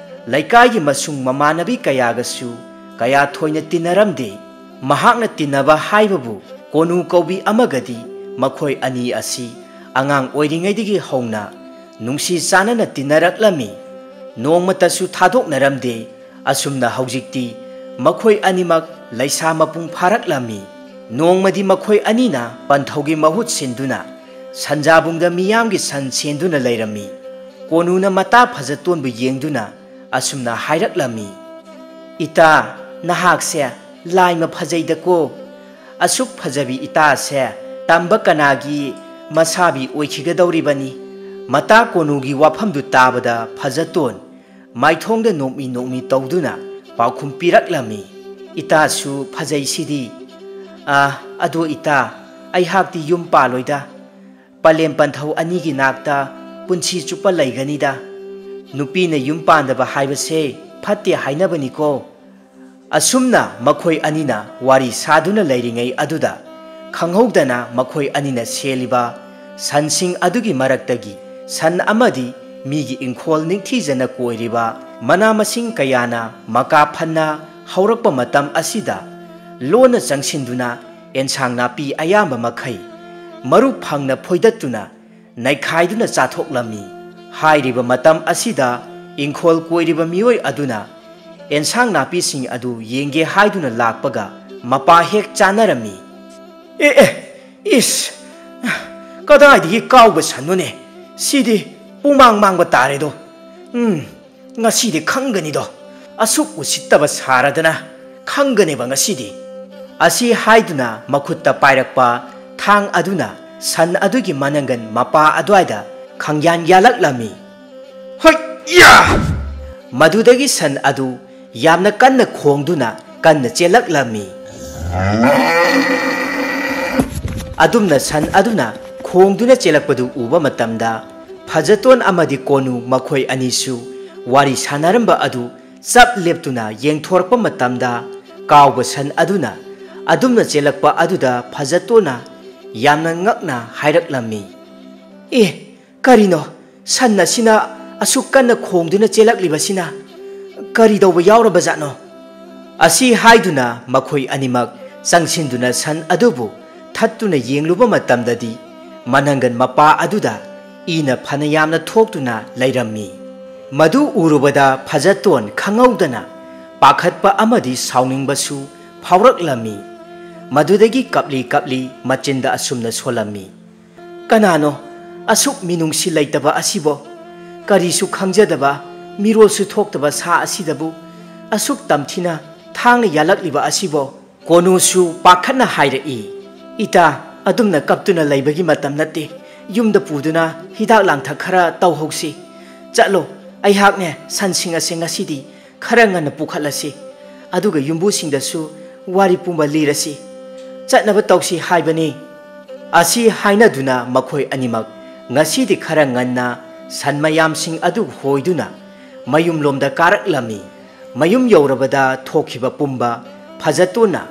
ꯂꯩꯀꯥꯏꯒꯤ ꯃꯁꯨꯡ ꯃꯃꯥꯟꯅꯕꯤ ꯀꯌꯥꯒꯁꯨ ꯀꯌꯥ ꯊꯣꯏꯅ ꯇꯤꯟꯅꯔꯝꯗꯦ꯫ ꯃꯍꯥꯛꯅ ꯇꯤꯟꯅꯕ ꯍꯥꯏꯕꯕꯨ ꯀꯣꯅꯨ ꯀꯧꯕꯤ ꯑꯃꯒꯗꯤ ꯃꯈꯣꯏ ꯑꯅꯤ ꯑꯁꯤ ꯑꯉꯥꯡ ꯑꯣꯏꯔꯤꯉꯩꯗꯒꯤ ꯍꯧꯅ ꯅꯨꯡꯁꯤ ꯆꯥꯟꯅꯅ ꯇꯤꯟꯅꯔꯛꯂꯝꯃꯤ꯫ ꯅꯣꯡꯃꯇꯁꯨ ꯊꯥꯗꯣꯛꯅꯔꯝꯗꯦ꯫ ꯑꯁꯨꯝꯅ ꯍꯧꯖꯤꯛꯇꯤ ꯃꯈꯣꯏ ꯑꯅꯤꯃꯛ ꯂꯩꯁꯥ ꯃꯄꯨꯡ ꯐꯥꯔꯛꯂꯝꯃꯤ꯫ ꯅꯣꯡꯃꯗꯤ ꯃꯈꯣꯏ ꯑꯅꯤꯅ ꯄꯟꯊꯧꯒꯤ ꯃꯍꯨꯠ ꯁꯤꯟꯗꯨꯅ ꯁꯟꯖꯥꯕꯨꯡꯗ ꯃꯤꯌꯥꯝꯒꯤ ꯁꯟ ꯁꯦꯟꯗꯨꯅ ꯂꯩꯔꯝꯃꯤ꯫ ꯀꯣꯅꯨꯅ ꯃꯇꯥ ꯐꯖꯇꯣꯟꯕꯨ ꯌꯦꯡꯗꯨꯅ ꯑꯁꯨꯝꯅ ꯍꯥꯏꯔꯛꯂꯝꯃꯤ, "ꯏꯇꯥ, ꯅꯍꯥꯛꯁꯦ ꯂꯥꯏꯃ ꯐꯖꯩꯗꯀꯣ꯫ ꯑꯁꯨꯛ ꯐꯖꯕꯤ ꯏꯇꯥꯁꯦ ꯇꯝꯕ ꯀꯅꯥꯒꯤ ꯃꯁꯥꯕꯤ ꯑꯣꯏꯈꯤꯒꯗꯧꯔꯤꯕꯅꯤ?" ꯃꯇꯥ ꯀꯣꯅꯨꯒꯤ ꯋꯥꯐꯝꯗꯨ ꯇꯥꯕꯗ ꯐꯖꯇꯣꯟ ꯃꯥꯏꯊꯣꯡꯗ ꯅꯣꯛꯃꯤ ꯅꯣꯛꯃꯤ ꯇꯧꯗꯨꯅ ꯄꯥꯎꯈꯨꯝ ꯄꯤꯔꯛꯂꯝꯃꯤ, "ꯏꯇꯥꯁꯨ ꯐꯖꯩꯁꯤꯗꯤ꯫ ꯑ, ꯑꯗꯣ ꯏꯇꯥ, ꯑꯩꯍꯥꯛꯇꯤ ꯌꯨꯝ ꯄꯥꯜꯂꯣꯏꯗ꯫ ꯄꯂꯦꯝ ꯄꯟꯊꯧ ꯑꯅꯤꯒꯤ ꯅꯥꯛꯇ ꯄꯨꯟꯁꯤ ꯆꯨꯞꯄ ꯂꯩꯒꯅꯤꯗ꯫ ꯅꯨꯄꯤꯅ ꯌꯨꯝ ꯄꯥꯟꯗꯕ ꯍꯥꯏꯕꯁꯦ ꯐꯠꯇꯦ ꯍꯥꯏꯅꯕꯅꯤꯀꯣ꯫" ꯑꯁꯨꯝꯅ ꯃꯈꯣꯏ ꯑꯅꯤꯅ ꯋꯥꯔꯤ ꯁꯥꯗꯨꯅ ꯂꯩꯔꯤꯉꯩ ꯑꯗꯨꯗ, ꯈꯪꯍꯧꯗꯅ ꯃꯈꯣꯏ ꯑꯅꯤꯅ ꯁꯦꯜꯂꯤꯕ ꯁꯟꯁꯤꯡ ꯑꯗꯨꯒꯤ ꯃꯔꯛꯇꯒꯤ ꯁꯟ ꯑꯃꯗꯤ ꯃꯤꯒꯤ ꯏꯪꯈꯣꯜ ꯅꯤꯡꯊꯤꯖꯅ ꯀꯣꯏꯔꯤꯕ ꯃꯅꯥ ꯃꯁꯤꯡ ꯀꯌꯥꯅ ꯃꯀꯥ ꯐꯟꯅ ꯍꯧꯔꯛꯄ ꯃꯇꯝ ꯑꯁꯤꯗ, ꯂꯣꯟꯅ ꯆꯪꯁꯤꯟꯗꯨꯅ ꯑꯦꯟꯁꯥꯡ ꯅꯥꯄꯤ ꯑꯌꯥꯝꯕ ꯃꯈꯩ ꯃꯔꯨ ꯐꯪꯅ ꯐꯣꯏꯗꯠꯇꯨꯅ ꯅꯩꯈꯥꯏꯗꯨꯅ ꯆꯥꯊꯣꯛꯂꯝꯃꯤ꯫ ꯍꯥꯏꯔꯤꯕ ꯃꯇꯝ ꯑꯁꯤꯗ ꯏꯪꯈꯣꯜ ꯀꯣꯏꯔꯤꯕ ꯃꯤꯑꯣꯏ ꯑꯗꯨꯅ ꯑꯦꯟꯁꯥꯡ ꯅꯥꯄꯤꯁꯤꯡ ꯑꯗꯨ ꯌꯦꯡꯒꯦ ꯍꯥꯏꯗꯨꯅ ꯂꯥꯛꯄꯒ ꯃꯄꯥ ꯍꯦꯛ ꯆꯥꯅꯔꯝꯃꯤ꯫ "ꯑꯦ, ꯑꯦ, ꯏꯁ, ꯀꯗꯥꯏꯗꯒꯤ ꯀꯥꯎꯕ ꯁꯟꯅꯣꯅꯦ? ꯁꯤꯗꯤ ꯄꯨꯃꯥꯡ ꯃꯥꯡꯕ ꯇꯥꯔꯦꯗꯣ꯫ ꯎꯝ, ꯉꯁꯤꯗꯤ ꯈꯪꯒꯅꯤꯗꯣ꯫ ꯑꯁꯨꯛ ꯎꯁꯤꯠꯇꯕ ꯁꯥꯔꯗꯅ ꯈꯪꯒꯅꯦꯕ ꯉꯁꯤꯗꯤ꯫" ꯑꯁꯤ ꯍꯥꯏꯗꯨꯅ ꯃꯈꯨꯠꯇ ꯄꯥꯏꯔꯛꯄ ꯊꯥꯡ ꯑꯗꯨꯅ ꯁꯟ ꯑꯗꯨꯒꯤ ꯃꯅꯪꯒꯟ ꯃꯄꯥ ꯑꯗꯨꯋꯥꯏꯗ ꯈꯪꯌꯥꯟ ꯌꯥꯜꯂꯛꯂꯝꯃꯤ꯫ ꯍꯣꯏ! ꯌꯥ! ꯃꯗꯨꯗꯒꯤ ꯁꯟ ꯑꯗꯨ ꯌꯥꯝꯅ ꯀꯟꯅ ꯈꯣꯡꯗꯨꯅ ꯀꯟꯅ ꯆꯦꯜꯂꯛꯂꯝꯃꯤ꯫ ꯑꯗꯨꯝꯅ ꯁꯟ ꯑꯗꯨꯅ ꯈꯣꯡꯗꯨꯅ ꯆꯦꯜꯂꯛꯄꯗꯨ ꯎꯕ ꯃꯇꯝꯗ, ꯐꯖꯇꯣꯟ ꯑꯃꯗꯤ ꯀꯣꯅꯨ ꯃꯈꯣꯏ ꯑꯅꯤꯁꯨ ꯋꯥꯔꯤ ꯁꯥꯟꯅꯔꯝꯕ ꯑꯗꯨ ꯆꯞ ꯂꯦꯞꯇꯨꯅ ꯌꯦꯡꯊꯣꯔꯛꯄ ꯃꯇꯝꯗ, ꯀꯥꯎꯕ ꯁꯟ ꯑꯗꯨꯅ ꯑꯗꯨꯝꯅ ꯆꯦꯜꯂꯛꯄ ꯑꯗꯨꯗ ꯐꯖꯇꯣꯟꯅ ꯌꯥꯝꯅ ꯉꯛꯅ ꯍꯥꯏꯔꯛꯂꯝꯃꯤ, "ꯑꯦ, ꯀꯔꯤꯅꯣ? ꯁꯟ ꯑꯁꯤꯅ ꯑꯁꯨꯛ ꯀꯟꯅ ꯈꯣꯡꯗꯨꯅ ꯆꯦꯜꯂꯛꯂꯤꯕꯁꯤꯅ ꯀꯔꯤ ꯇꯧꯕ ꯌꯥꯎꯔꯕꯖꯥꯠꯅꯣ?" ꯑꯁꯤ ꯍꯥꯏꯗꯨꯅ ꯃꯈꯣꯏ ꯑꯅꯤꯃꯛ ꯆꯪꯁꯤꯟꯗꯨꯅ ꯁꯟ ꯑꯗꯨꯕꯨ ꯊꯠꯇꯨꯅ ꯌꯦꯡꯂꯨꯕ ꯃꯇꯝꯗꯗꯤ, ꯃꯅꯪꯒꯟ ꯃꯄꯥ ꯑꯗꯨꯗ ꯏꯅ ꯐꯅ ꯌꯥꯝꯅ ꯊꯣꯛꯇꯨꯅ ꯂꯩꯔꯝꯃꯤ꯫ ꯃꯗꯨ ꯎꯔꯨꯕꯗ ꯐꯖꯇꯣꯟ ꯈꯪꯍꯧꯗꯅ ꯄꯥꯈꯠꯄ ꯑꯃꯗꯤ ꯁꯥꯎꯅꯤꯡꯕꯁꯨ ꯐꯥꯎꯔꯛꯂꯝꯃꯤ꯫ ꯃꯗꯨꯗꯒꯤ ꯀꯞꯂꯤ ꯀꯞꯂꯤ ꯃꯆꯤꯟꯗ ꯑꯁꯨꯝꯅ ꯁꯣꯜꯂꯝꯃꯤ, "ꯀꯅꯥꯅꯣ ꯑꯁꯨꯛ ꯃꯤꯅꯨꯡꯁꯤ ꯂꯩꯇꯕ ꯑꯁꯤꯕꯣ? ꯀꯔꯤꯁꯨ ꯈꯪꯖꯗꯕ, ꯃꯤꯔꯣꯜꯁꯨ ꯊꯣꯛꯇꯕ ꯁꯥ ꯑꯁꯤꯗꯕꯨ ꯑꯁꯨꯛ ꯇꯝꯊꯤꯅ ꯊꯥꯡꯅ ꯌꯥꯜꯂꯛꯂꯤꯕ ꯑꯁꯤꯕꯣ?" ꯀꯣꯅꯨꯁꯨ ꯄꯥꯈꯠꯅ ꯍꯥꯏꯔꯛꯏ, "ꯏꯇꯥ, ꯑꯗꯨꯝꯅ ꯀꯞꯇꯨꯅ ꯂꯩꯕꯒꯤ ꯃꯇꯝ ꯅꯠꯇꯦ꯫ ꯌꯨꯝꯗ ꯄꯨꯗꯨꯅ ꯍꯤꯗꯥꯛ ꯂꯥꯡꯊꯛ ꯈꯔ ꯇꯧꯍꯧꯁꯤ꯫ ꯆꯠꯂꯣ, ꯑꯩꯍꯥꯛꯅꯦ ꯁꯟꯁꯤꯡ ꯑꯁꯦ ꯉꯁꯤꯗꯤ ꯈꯔ ꯉꯟꯅ ꯄꯨꯈꯠꯂꯁꯤ꯫ ꯑꯗꯨꯒ ꯌꯨꯝꯕꯨꯁꯤꯡꯗꯁꯨ ꯋꯥꯔꯤ ꯄꯨꯝꯕ ꯂꯤꯔꯁꯤ꯫ ꯆꯠꯅꯕ ꯇꯧꯁꯤ ꯍꯥꯏꯕꯅꯤ꯫" ꯑꯁꯤ ꯍꯥꯏꯅꯗꯨꯅ ꯃꯈꯣꯏ ꯑꯅꯤꯃꯛ ꯉꯁꯤꯗꯤ ꯈꯔ ꯉꯟꯅ ꯁꯟ ꯃꯌꯥꯝꯁꯤꯡ ꯑꯗꯨ ꯍꯣꯏꯗꯨꯅ ꯃꯌꯨꯝꯂꯣꯝꯗ ꯀꯥꯔꯛꯂꯝꯃꯤ꯫ ꯃꯌꯨꯝ ꯌꯧꯔꯕꯗ ꯊꯣꯛꯈꯤꯕ ꯄꯨꯝꯕ ꯐꯖꯇꯣꯟꯅ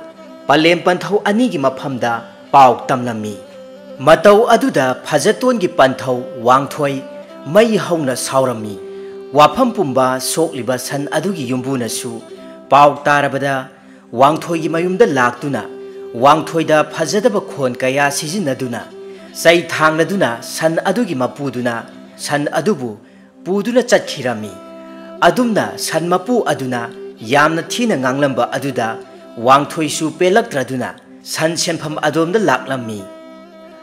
ꯄꯂꯦꯝ ꯄꯟꯊꯧ ꯑꯅꯤꯒꯤ ꯃꯐꯝꯗ ꯄꯥꯎ ꯇꯝꯂꯝꯃꯤ꯫ ꯃꯇꯧ ꯑꯗꯨꯗ ꯐꯖꯇꯣꯟꯒꯤ ꯄꯟꯊꯧ ꯋꯥꯡꯊꯣꯏ ꯃꯩ ꯍꯧꯅ ꯁꯥꯎꯔꯝꯃꯤ꯫ ꯋꯥꯐꯝ ꯄꯨꯝꯕ ꯁꯣꯛꯂꯤꯕ ꯁꯟ ꯑꯗꯨꯒꯤ ꯌꯨꯝꯕꯨꯅꯁꯨ ꯄꯥꯎ ꯇꯥꯔꯕꯗ ꯋꯥꯡꯊꯣꯏꯒꯤ ꯃꯌꯨꯝꯗ ꯂꯥꯛꯇꯨꯅ ꯋꯥꯡꯊꯣꯏꯗ ꯐꯖꯗꯕ ꯈꯣꯟ ꯀꯌꯥ ꯁꯤꯖꯤꯟꯅꯗꯨꯅ ꯆꯩ ꯊꯥꯡꯂꯗꯨꯅ ꯁꯟ ꯑꯗꯨꯒꯤ ꯃꯄꯨꯗꯨꯅ ꯁꯟ ꯑꯗꯨꯕꯨ ꯄꯨꯗꯨꯅ ꯆꯠꯈꯤꯔꯝꯃꯤ꯫ ꯑꯗꯨꯝꯅ ꯁꯟ ꯃꯄꯨ ꯑꯗꯨꯅ ꯌꯥꯝꯅ ꯊꯤꯅ ꯉꯥꯡꯂꯝꯕ ꯑꯗꯨꯗ ꯋꯥꯡꯊꯣꯏꯁꯨ ꯄꯦꯜꯂꯛꯇ꯭ꯔꯗꯨꯅ ꯁꯟ ꯁꯦꯟꯐꯝ ꯑꯗꯣꯝꯗ ꯂꯥꯛꯂꯝꯃꯤ꯫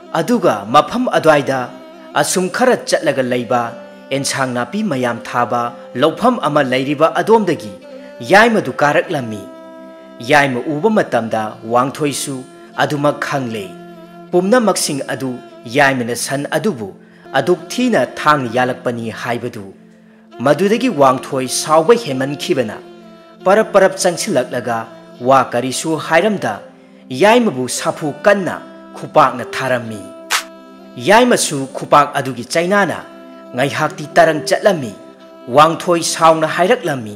ꯑꯗꯨꯒ ꯃꯐꯝ ꯑꯗꯨꯋꯥꯏꯗ ꯑꯁꯨꯝ ꯈꯔ ꯆꯠꯂꯒ ꯂꯩꯕ ꯑꯦꯟꯁꯥꯡ ꯅꯥꯄꯤ ꯃꯌꯥꯝ ꯊꯥꯕ ꯂꯧꯐꯝ ꯑꯃ ꯂꯩꯔꯤꯕ ꯑꯗꯣꯝꯗꯒꯤ ꯌꯥꯏꯃꯗꯨ ꯀꯥꯔꯛꯂꯝꯃꯤ꯫ ꯌꯥꯏꯃ ꯎꯕ ꯃꯇꯝꯗ ꯋꯥꯡꯊꯣꯏꯁꯨ ꯑꯗꯨꯃꯛ ꯈꯪꯂꯦ꯫ ꯄꯨꯝꯅꯃꯛꯁꯤꯡ ꯑꯗꯨ ꯌꯥꯏꯃꯅ ꯁꯟ ꯑꯗꯨꯕꯨ ꯑꯗꯨꯛ ꯊꯤꯅ ꯊꯥꯡꯅ ꯌꯥꯜꯂꯛꯄꯅꯤ ꯍꯥꯏꯕꯗꯨ꯫ ꯃꯗꯨꯗꯒꯤ ꯋꯥꯡꯊꯣꯏ ꯁꯥꯎꯕ ꯍꯦꯟꯃꯟꯈꯤꯕꯅ ꯄꯔꯞ ꯄꯔꯞ ꯆꯪꯁꯤꯜꯂꯛꯂꯒ ꯋꯥ ꯀꯔꯤꯁꯨ ꯍꯥꯏꯔꯝꯗ ꯌꯥꯏꯃꯕꯨ ꯁꯥꯐꯨ ꯀꯟꯅ ꯈꯨꯄꯥꯛꯅ ꯊꯥꯔꯝꯃꯤ꯫ ꯌꯥꯏꯃꯁꯨ ꯈꯨꯄꯥꯛ ꯑꯗꯨꯒꯤ ꯆꯩꯅꯥꯅ ꯉꯥꯏꯍꯥꯛꯇꯤ ꯇꯔꯪ ꯆꯠꯂꯝꯃꯤ꯫ ꯋꯥꯡꯊꯣꯏ ꯁꯥꯎꯅ ꯍꯥꯏꯔꯛꯂꯝꯃꯤ,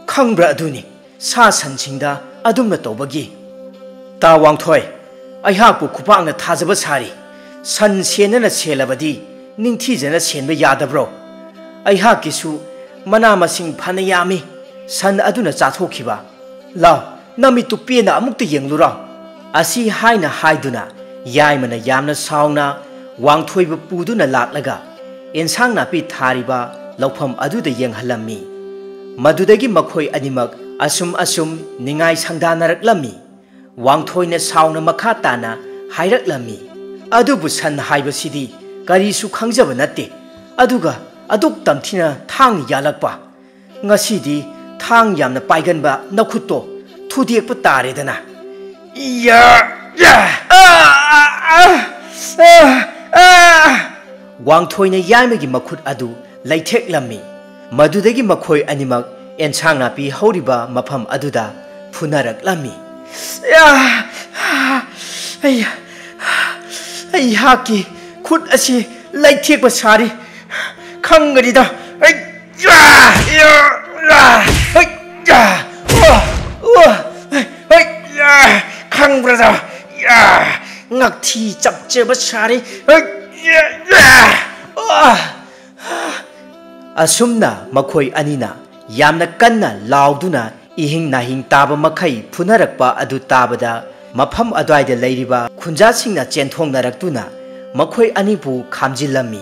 "ꯈꯪꯕ꯭ꯔꯥ ꯑꯗꯨꯅꯤ, ꯁꯥ ꯁꯟꯁꯤꯡꯗ ꯑꯗꯨꯝꯅ ꯇꯧꯕꯒꯤ꯫ ꯇꯥ ꯋꯥꯡꯊꯣꯏ, ꯑꯩꯍꯥꯛꯄꯨ ꯈꯨꯄꯥꯛꯅ ꯊꯥꯖꯕ ꯁꯥꯔꯤ꯫ ꯁꯟ ꯁꯦꯟꯅꯅ ꯁꯦꯜꯂꯕꯗꯤ ꯅꯤꯡꯊꯤꯖꯅ ꯁꯦꯟꯕ ꯌꯥꯗꯕ꯭ꯔꯣ? ꯑꯩꯍꯥꯛꯀꯤꯁꯨ ꯃꯅꯥ ꯃꯁꯤꯡ ꯐꯅ ꯌꯥꯝꯃꯤ ꯁꯟ ꯑꯗꯨꯅ ꯆꯥꯊꯣꯛꯈꯤꯕ꯫ ꯂꯥꯎ, ꯅꯃꯤꯠꯇꯨ ꯄꯦꯟꯅ ꯑꯃꯨꯛꯇ ꯌꯦꯡꯂꯨꯔꯣ꯫" ꯑꯁꯤ ꯍꯥꯏꯅ ꯍꯥꯏꯗꯨꯅ ꯌꯥꯏꯃꯅ ꯌꯥꯝꯅ ꯁꯥꯎꯅ ꯋꯥꯡꯊꯣꯏꯕꯨ ꯄꯨꯗꯨꯅ ꯂꯥꯛꯂꯒ ꯏꯟꯁꯥꯡ ꯅꯥꯄꯤ ꯊꯥꯔꯤꯕ ꯂꯧꯐꯝ ꯑꯗꯨꯗ ꯌꯦꯡꯍꯜꯂꯝꯃꯤ꯫ ꯃꯗꯨꯗꯒꯤ ꯃꯈꯣꯏ ꯑꯅꯤꯃꯛ ꯑꯁꯨꯝ ꯑꯁꯨꯝ ꯅꯤꯡꯉꯥꯏ ꯁꯪꯗꯥꯅꯔꯛꯂꯝꯃꯤ꯫ ꯋꯥꯡꯊꯣꯏꯅ ꯁꯥꯎꯅ ꯃꯈꯥ ꯇꯥꯅ ꯍꯥꯏꯔꯛꯂꯝꯃꯤ, "ꯑꯗꯨꯕꯨ ꯁꯟ ꯍꯥꯏꯕꯁꯤꯗꯤ ꯀꯔꯤꯁꯨ ꯈꯪꯖꯕ ꯅꯠꯇꯦ, ꯑꯗꯨꯒ ꯑꯗꯨꯛ ꯇꯝꯊꯤꯅ ꯊꯥꯡ ꯌꯥꯜꯂꯛꯄ꯫ ꯉꯁꯤꯗꯤ ꯊꯥꯡ ꯌꯥꯝꯅ ꯄꯥꯏꯒꯟꯕ ꯅꯈꯨꯠꯇꯣ ꯊꯨꯗꯦꯛꯄ ꯇꯥꯔꯦꯗꯅ꯫" ꯏꯌꯥ! ꯌꯥ! ꯑꯥ! ꯑꯥ! ꯑꯥ! ꯑꯥ! ꯋꯥꯡꯊꯣꯏꯅ ꯌꯥꯏꯃꯒꯤ ꯃꯈꯨꯠ ꯑꯗꯨ ꯂꯩꯊꯦꯛꯂꯝꯃꯤ꯫ ꯃꯗꯨꯗꯒꯤ ꯃꯈꯣꯏ ꯑꯅꯤꯃꯛ ꯑꯦꯟꯁꯥꯡ ꯅꯥꯄꯤ ꯍꯧꯔꯤꯕ ꯃꯐꯝ ꯑꯗꯨꯗ ꯐꯨꯅꯔꯛꯂꯝꯃꯤ꯫ ꯑꯩ, ꯑꯩꯍꯥꯛꯀꯤ ꯈꯨꯠ ꯑꯁꯤ ꯂꯩꯊꯦꯛꯄ ꯁꯥꯔꯤ꯫ ꯈꯪꯒꯅꯤꯗ꯫ ꯑꯩ, ꯈꯪꯕ꯭ꯔꯗ? ꯉꯛꯊꯤ ꯆꯞꯆꯦꯕ ꯁꯥꯔꯤ꯫ ꯑꯁꯨꯝꯅ ꯃꯈꯣꯏ ꯑꯅꯤꯅ ꯌꯥꯝꯅ ꯀꯟꯅ ꯂꯥꯎꯗꯨꯅ ꯏꯍꯤꯡ ꯅꯥꯍꯤꯡ ꯇꯥꯕ ꯃꯈꯩ ꯐꯨꯅꯔꯛꯄ ꯑꯗꯨ ꯇꯥꯕꯗ, ꯃꯐꯝ ꯑꯗꯨꯋꯥꯏꯗ ꯂꯩꯔꯤꯕ ꯈꯨꯟꯖꯥꯁꯤꯡꯅ ꯆꯦꯟꯊꯣꯛꯅꯔꯛꯇꯨꯅ ꯃꯈꯣꯏ ꯑꯅꯤꯕꯨ ꯈꯥꯝꯖꯤꯜꯂꯝꯃꯤ꯫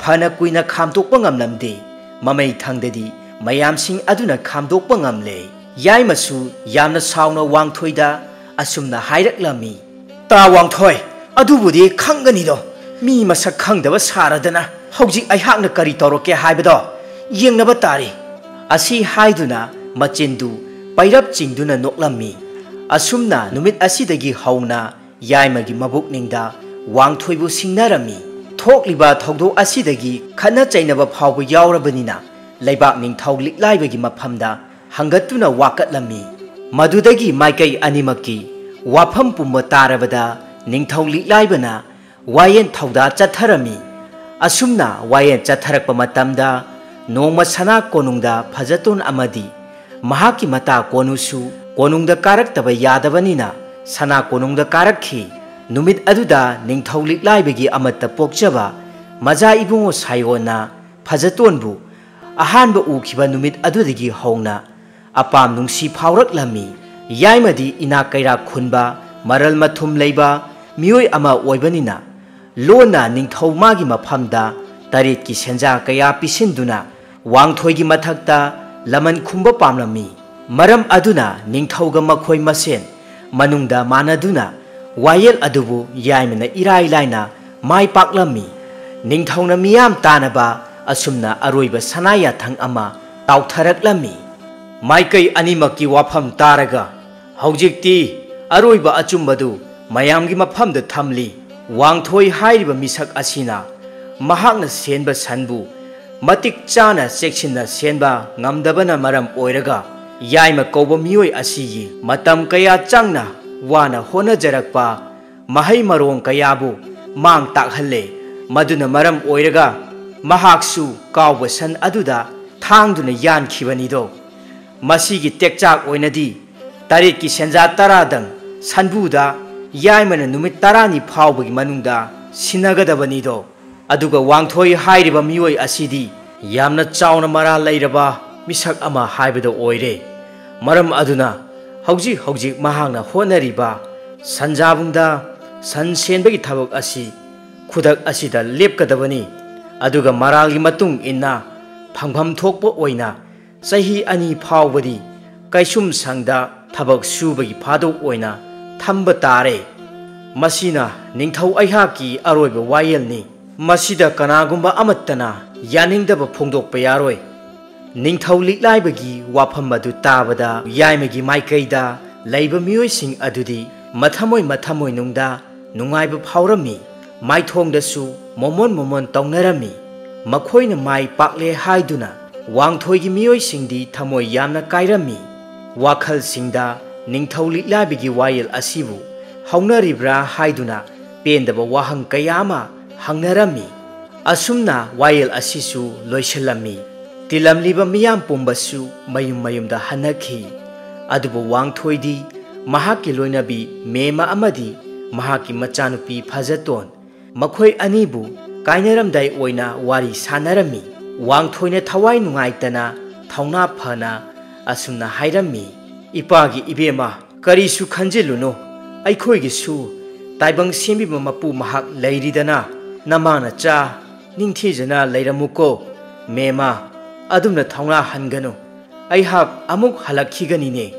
ꯐꯅ ꯀꯨꯏꯅ ꯈꯥꯝꯗꯣꯛꯄ ꯉꯝꯂꯝꯗꯦ꯫ ꯃꯃꯩ ꯊꯪꯗꯗꯤ ꯃꯌꯥꯝꯁꯤꯡ ꯑꯗꯨꯅ ꯈꯥꯝꯗꯣꯛꯄ ꯉꯝꯂꯦ꯫ ꯌꯥꯏꯃꯁꯨ ꯌꯥꯝꯅ ꯁꯥꯎꯅ ꯋꯥꯡꯊꯣꯏꯗ ꯑꯁꯨꯝꯅ ꯍꯥꯏꯔꯛꯂꯝꯃꯤ, "ꯇꯥ ꯋꯥꯡꯊꯣꯏ, ꯑꯗꯨꯕꯨꯗꯤ ꯈꯪꯒꯅꯤꯗꯣ, ꯃꯤ ꯃꯁꯛ ꯈꯪꯗꯕ ꯁꯥꯔꯗꯅ ꯍꯧꯖꯤꯛ ꯑꯩꯍꯥꯛꯅ ꯀꯔꯤ ꯇꯧꯔꯛꯀꯦ ꯍꯥꯏꯕꯗꯣ ꯌꯦꯡꯅꯕ ꯇꯥꯔꯤ꯫" ꯑꯁꯤ ꯍꯥꯏꯗꯨꯅ ꯃꯆꯤꯟꯗꯨ ꯄꯩꯔꯞ ꯆꯤꯡꯗꯨꯅ ꯅꯣꯛꯂꯝꯃꯤ꯫ ꯑꯁꯨꯝꯅ ꯅꯨꯃꯤꯠ ꯑꯁꯤꯗꯒꯤ ꯍꯧꯅ ꯌꯥꯏꯃꯒꯤ ꯃꯕꯨꯛꯅꯤꯡꯗ ꯋꯥꯡꯊꯣꯏꯕꯨ ꯁꯤꯡꯅꯔꯝꯃꯤ꯫ ꯊꯣꯛꯂꯤꯕ ꯊꯧꯗꯣꯛ ꯑꯁꯤꯗꯒꯤ ꯈꯠꯅ ꯆꯩꯅꯕ ꯐꯥꯎꯕ ꯌꯥꯎꯔꯕꯅꯤꯅ ꯂꯩꯕꯥꯛ ꯅꯤꯡꯊꯧ ꯂꯤꯛꯂꯥꯏꯕꯒꯤ ꯃꯐꯝꯗ ꯍꯪꯒꯠꯇꯨꯅ ꯋꯥꯀꯠꯂꯝꯃꯤ꯫ ꯃꯗꯨꯗꯒꯤ ꯃꯥꯏꯀꯩ ꯑꯅꯤꯃꯛꯀꯤ ꯋꯥꯐꯝ ꯄꯨꯝꯕ ꯇꯥꯔꯕꯗ ꯅꯤꯡꯊꯧ ꯂꯤꯛꯂꯥꯏꯕꯅ ꯋꯥꯌꯦꯟ ꯊꯧꯗꯥ ꯆꯠꯊꯔꯝꯃꯤ꯫ ꯑꯁꯨꯝꯅ ꯋꯥꯌꯦꯟ ꯆꯠꯊꯔꯛꯄ ꯃꯇꯝꯗ ꯅꯣꯡꯃ ꯁꯅꯥ ꯀꯣꯅꯨꯡꯗ ꯐꯖꯇꯣꯟ ꯑꯃꯗꯤ ꯃꯍꯥꯛꯀꯤ ꯃꯇꯥ ꯀꯣꯅꯨꯁꯨ ꯀꯣꯅꯨꯡꯗ ꯀꯥꯔꯛꯇꯕ ꯌꯥꯗꯕꯅꯤꯅ ꯁꯅꯥ ꯀꯣꯅꯨꯡꯗ ꯀꯥꯔꯛꯈꯤ꯫ ꯅꯨꯃꯤꯠ ꯑꯗꯨꯗ ꯅꯤꯡꯊꯧ ꯂꯤꯛꯂꯥꯏꯕꯒꯤ ꯑꯃꯠꯇ ꯄꯣꯛꯆꯕ ꯃꯖꯥ ꯏꯕꯨꯡꯉꯣ ꯁꯥꯌꯣꯟꯅ ꯐꯖꯇꯣꯟꯕꯨ ꯑꯍꯥꯟꯕ ꯎꯈꯤꯕ ꯅꯨꯃꯤꯠ ꯑꯗꯨꯗꯒꯤ ꯍꯧꯅ ꯑꯄꯥꯝ ꯅꯨꯡꯁꯤ ꯐꯥꯎꯔꯛꯂꯝꯃꯤ꯫ ꯌꯥꯏꯃꯗꯤ ꯏꯅꯥꯛ ꯀꯩꯔꯥꯛ ꯈꯨꯟꯕ, ꯃꯔꯜ ꯃꯊꯨꯝ ꯂꯩꯕ ꯃꯤꯑꯣꯏ ꯑꯃ ꯑꯣꯏꯕꯅꯤꯅ ꯂꯣꯟꯅ ꯅꯤꯡꯊꯧ ꯃꯥꯒꯤ ꯃꯐꯝꯗ ꯇꯔꯦꯠꯀꯤ ꯁꯦꯟꯖꯥ ꯀꯌꯥ ꯄꯤꯁꯤꯟꯗꯨꯅ ꯋꯥꯡꯊꯣꯏꯒꯤ ꯃꯊꯛꯇ ꯂꯃꯟ ꯈꯨꯝꯕ ꯄꯥꯝꯂꯝꯃꯤ꯫ ꯃꯔꯝ ꯑꯗꯨꯅ ꯅꯤꯡꯊꯧꯒ ꯃꯈꯣꯏ ꯃꯁꯦꯟ ꯃꯅꯨꯡꯗ ꯃꯥꯟꯅꯗꯨꯅ ꯋꯥꯌꯦꯜ ꯑꯗꯨꯕꯨ ꯌꯥꯏꯃꯅ ꯏꯔꯥꯏ ꯂꯥꯏꯅ ꯃꯥꯏ ꯄꯥꯛꯂꯝꯃꯤ꯫ ꯅꯤꯡꯊꯧꯅ ꯃꯤꯌꯥꯝ ꯇꯥꯅꯕ ꯑꯁꯨꯝꯅ ꯑꯔꯣꯏꯕ ꯁꯅꯥ ꯌꯥꯊꯪ ꯑꯃ ꯇꯥꯎꯊꯔꯛꯂꯝꯃꯤ꯫ ꯃꯥꯏꯀꯩ ꯑꯅꯤꯃꯛꯀꯤ ꯋꯥꯐꯝ ꯇꯥꯔꯒ ꯍꯧꯖꯤꯛꯇꯤ ꯑꯔꯣꯏꯕ ꯑꯆꯨꯝꯕꯗꯨ ꯃꯌꯥꯝꯒꯤ ꯃꯐꯝꯗ ꯊꯝꯂꯤ꯫ ꯋꯥꯡꯊꯣꯏ ꯍꯥꯏꯔꯤꯕ ꯃꯤꯁꯛ ꯑꯁꯤꯅ ꯃꯍꯥꯛꯅ ꯁꯦꯟꯕ ꯁꯟꯕꯨ ꯃꯇꯤꯛ ꯆꯥꯅ ꯆꯦꯛꯁꯤꯟꯅ ꯁꯦꯟꯕ ꯉꯝꯗꯕꯅ ꯃꯔꯝ ꯑꯣꯏꯔꯒ ꯌꯥꯏꯃ ꯀꯧꯕ ꯃꯤꯑꯣꯏ ꯑꯁꯤꯒꯤ ꯃꯇꯝ ꯀꯌꯥ ꯆꯪꯅ ꯋꯥꯅ ꯍꯣꯠꯅꯖꯔꯛꯄ ꯃꯍꯩ ꯃꯔꯣꯡ ꯀꯌꯥꯕꯨ ꯃꯥꯡ ꯇꯥꯛꯍꯜꯂꯦ꯫ ꯃꯗꯨꯅ ꯃꯔꯝ ꯑꯣꯏꯔꯒ ꯃꯍꯥꯛꯁꯨ ꯀꯥꯎꯕ ꯁꯟ ꯑꯗꯨꯗ ꯊꯥꯡꯗꯨꯅ ꯌꯥꯟꯈꯤꯕꯅꯤꯗꯣ꯫ ꯃꯁꯤꯒꯤ ꯇꯦꯛꯆꯥꯛ ꯑꯣꯏꯅꯗꯤ ꯇꯔꯦꯠꯀꯤ ꯁꯦꯟꯖꯥ ꯇꯔꯥꯗꯪ ꯁꯟꯕꯨꯗ ꯌꯥꯏꯃꯅ ꯅꯨꯃꯤꯠ ꯇꯔꯥꯅꯤ ꯐꯥꯎꯕꯒꯤ ꯃꯅꯨꯡꯗ ꯁꯤꯟꯅꯒꯗꯕꯅꯤꯗꯣ꯫ ꯑꯗꯨꯒ ꯋꯥꯡꯊꯣꯏ ꯍꯥꯏꯔꯤꯕ ꯃꯤꯑꯣꯏ ꯑꯁꯤꯗꯤ ꯌꯥꯝꯅ ꯆꯥꯎꯅ ꯃꯔꯥꯜ ꯂꯩꯔꯕ ꯃꯤꯁꯛ ꯑꯃ ꯍꯥꯏꯕꯗꯣ ꯑꯣꯏꯔꯦ꯫ ꯃꯔꯝ ꯑꯗꯨꯅ ꯍꯧꯖꯤꯛ ꯍꯧꯖꯤꯛ ꯃꯍꯥꯛꯅ ꯍꯣꯠꯅꯔꯤꯕ ꯁꯟꯖꯥꯕꯨꯡꯗ ꯁꯟ ꯁꯦꯟꯕꯒꯤ ꯊꯕꯛ ꯑꯁꯤ ꯈꯨꯗꯛ ꯑꯁꯤꯗ ꯂꯦꯞꯀꯗꯕꯅꯤ꯫ ꯑꯗꯨꯒ ꯃꯔꯥꯜꯒꯤ ꯃꯇꯨꯡ ꯏꯟꯅ ꯐꯪꯐꯝ ꯊꯣꯛꯄ ꯑꯣꯏꯅ ꯆꯍꯤ ꯑꯅꯤ ꯐꯥꯎꯕꯗꯤ ꯀꯩꯁꯨꯝ ꯁꯪꯗ ꯊꯕꯛ ꯁꯨꯕꯒꯤ ꯐꯥꯗꯧ ꯑꯣꯏꯅ ꯊꯝꯕ ꯇꯥꯔꯦ꯫ ꯃꯁꯤꯅ ꯅꯤꯡꯊꯧ ꯑꯩꯍꯥꯛꯀꯤ ꯑꯔꯣꯏꯕ ꯋꯥꯌꯦꯜꯅꯤ꯫ ꯃꯁꯤꯗ ꯀꯅꯥꯒꯨꯝꯕ ꯑꯃꯠꯇꯅ ꯌꯥꯅꯤꯡꯗꯕ ꯐꯣꯡꯗꯣꯛꯄ ꯌꯥꯔꯣꯏ꯫ ꯅꯤꯡꯊꯧ ꯂꯤꯛꯂꯥꯏꯕꯒꯤ ꯋꯥꯐꯝ ꯑꯗꯨ ꯇꯥꯕꯗ ꯌꯥꯏꯃꯒꯤ ꯃꯥꯏꯀꯩꯗ ꯂꯩꯕ ꯃꯤꯑꯣꯏꯁꯤꯡ ꯑꯗꯨꯗꯤ ꯃꯊꯃꯣꯏ ꯃꯊꯃꯣꯏꯅꯨꯡꯗ ꯅꯨꯡꯉꯥꯏꯕ ꯐꯥꯎꯔꯝꯃꯤ꯫ ꯃꯥꯏꯊꯣꯡꯗꯁꯨ ꯃꯣꯃꯣꯟ ꯃꯣꯃꯣꯟ ꯇꯧꯅꯔꯝꯃꯤ꯫ ꯃꯈꯣꯏꯅ ꯃꯥꯏ ꯄꯥꯛꯂꯦ ꯍꯥꯏꯗꯨꯅ ꯋꯥꯡꯊꯣꯏꯒꯤ ꯃꯤꯑꯣꯏꯁꯤꯡꯗꯤ ꯊꯃꯣꯏ ꯌꯥꯝꯅ ꯀꯥꯏꯔꯝꯃꯤ꯫ ꯋꯥꯈꯜꯁꯤꯡꯗ ꯅꯤꯡꯊꯧ ꯂꯤꯛꯂꯥꯏꯕꯒꯤ ꯋꯥꯌꯦꯜ ꯑꯁꯤꯕꯨ ꯍꯧꯅꯔꯤꯕ꯭ꯔꯥ ꯍꯥꯏꯗꯨꯅ ꯄꯦꯟꯗꯕ ꯋꯥꯍꯪ ꯀꯌꯥ ꯑꯃ ꯍꯪꯅꯔꯝꯃꯤ꯫ ꯑꯁꯨꯝꯅ ꯋꯥꯌꯦꯜ ꯑꯁꯤꯁꯨ ꯂꯣꯏꯁꯤꯜꯂꯝꯃꯤ꯫ ꯇꯤꯜꯂꯝꯂꯤꯕ ꯃꯤꯌꯥꯝ ꯄꯨꯝꯕꯁꯨ ꯃꯌꯨꯝ ꯃꯌꯨꯝꯗ ꯍꯟꯅꯈꯤ꯫ ꯑꯗꯨꯕꯨ ꯋꯥꯡꯊꯣꯏꯗꯤ ꯃꯍꯥꯛꯀꯤ ꯂꯣꯏꯅꯕꯤ ꯃꯦꯃ ꯑꯃꯗꯤ ꯃꯍꯥꯛꯀꯤ ꯃꯆꯥꯅꯨꯄꯤ ꯐꯖꯇꯣꯟ, ꯃꯈꯣꯏ ꯑꯅꯤꯕꯨ ꯀꯥꯏꯅꯔꯝꯗꯥꯏ ꯑꯣꯏꯅ ꯋꯥꯔꯤ ꯁꯥꯟꯅꯔꯝꯃꯤ꯫ ꯋꯥꯡꯊꯣꯏꯅ ꯊꯋꯥꯏ ꯅꯨꯡꯉꯥꯏꯇꯅ ꯊꯧꯅꯥ ꯐꯅ ꯑꯁꯨꯝꯅ ꯍꯥꯏꯔꯝꯃꯤ, "ꯏꯄꯥꯒꯤ ꯏꯕꯦꯝꯃ, ꯀꯔꯤꯁꯨ ꯈꯟꯖꯤꯜꯂꯨꯅꯨ, ꯑꯩꯈꯣꯏꯒꯤꯁꯨ ꯇꯥꯏꯕꯪ ꯁꯦꯝꯕꯤꯕ ꯃꯄꯨ ꯃꯍꯥꯛ ꯂꯩꯔꯤꯗꯅ, ꯅꯃꯥꯅ ꯆꯥ ꯅꯤꯡꯊꯤꯖꯅ ꯂꯩꯔꯝꯃꯨꯀꯣ꯫ ꯃꯦꯃ, ꯑꯗꯨꯝꯅ ꯊꯧꯅꯥ ꯍꯟꯒꯅꯨ꯫ ꯑꯩꯍꯥꯛ ꯑꯃꯨꯛ ꯍꯜꯂꯛꯈꯤꯒꯅꯤꯅꯦ꯫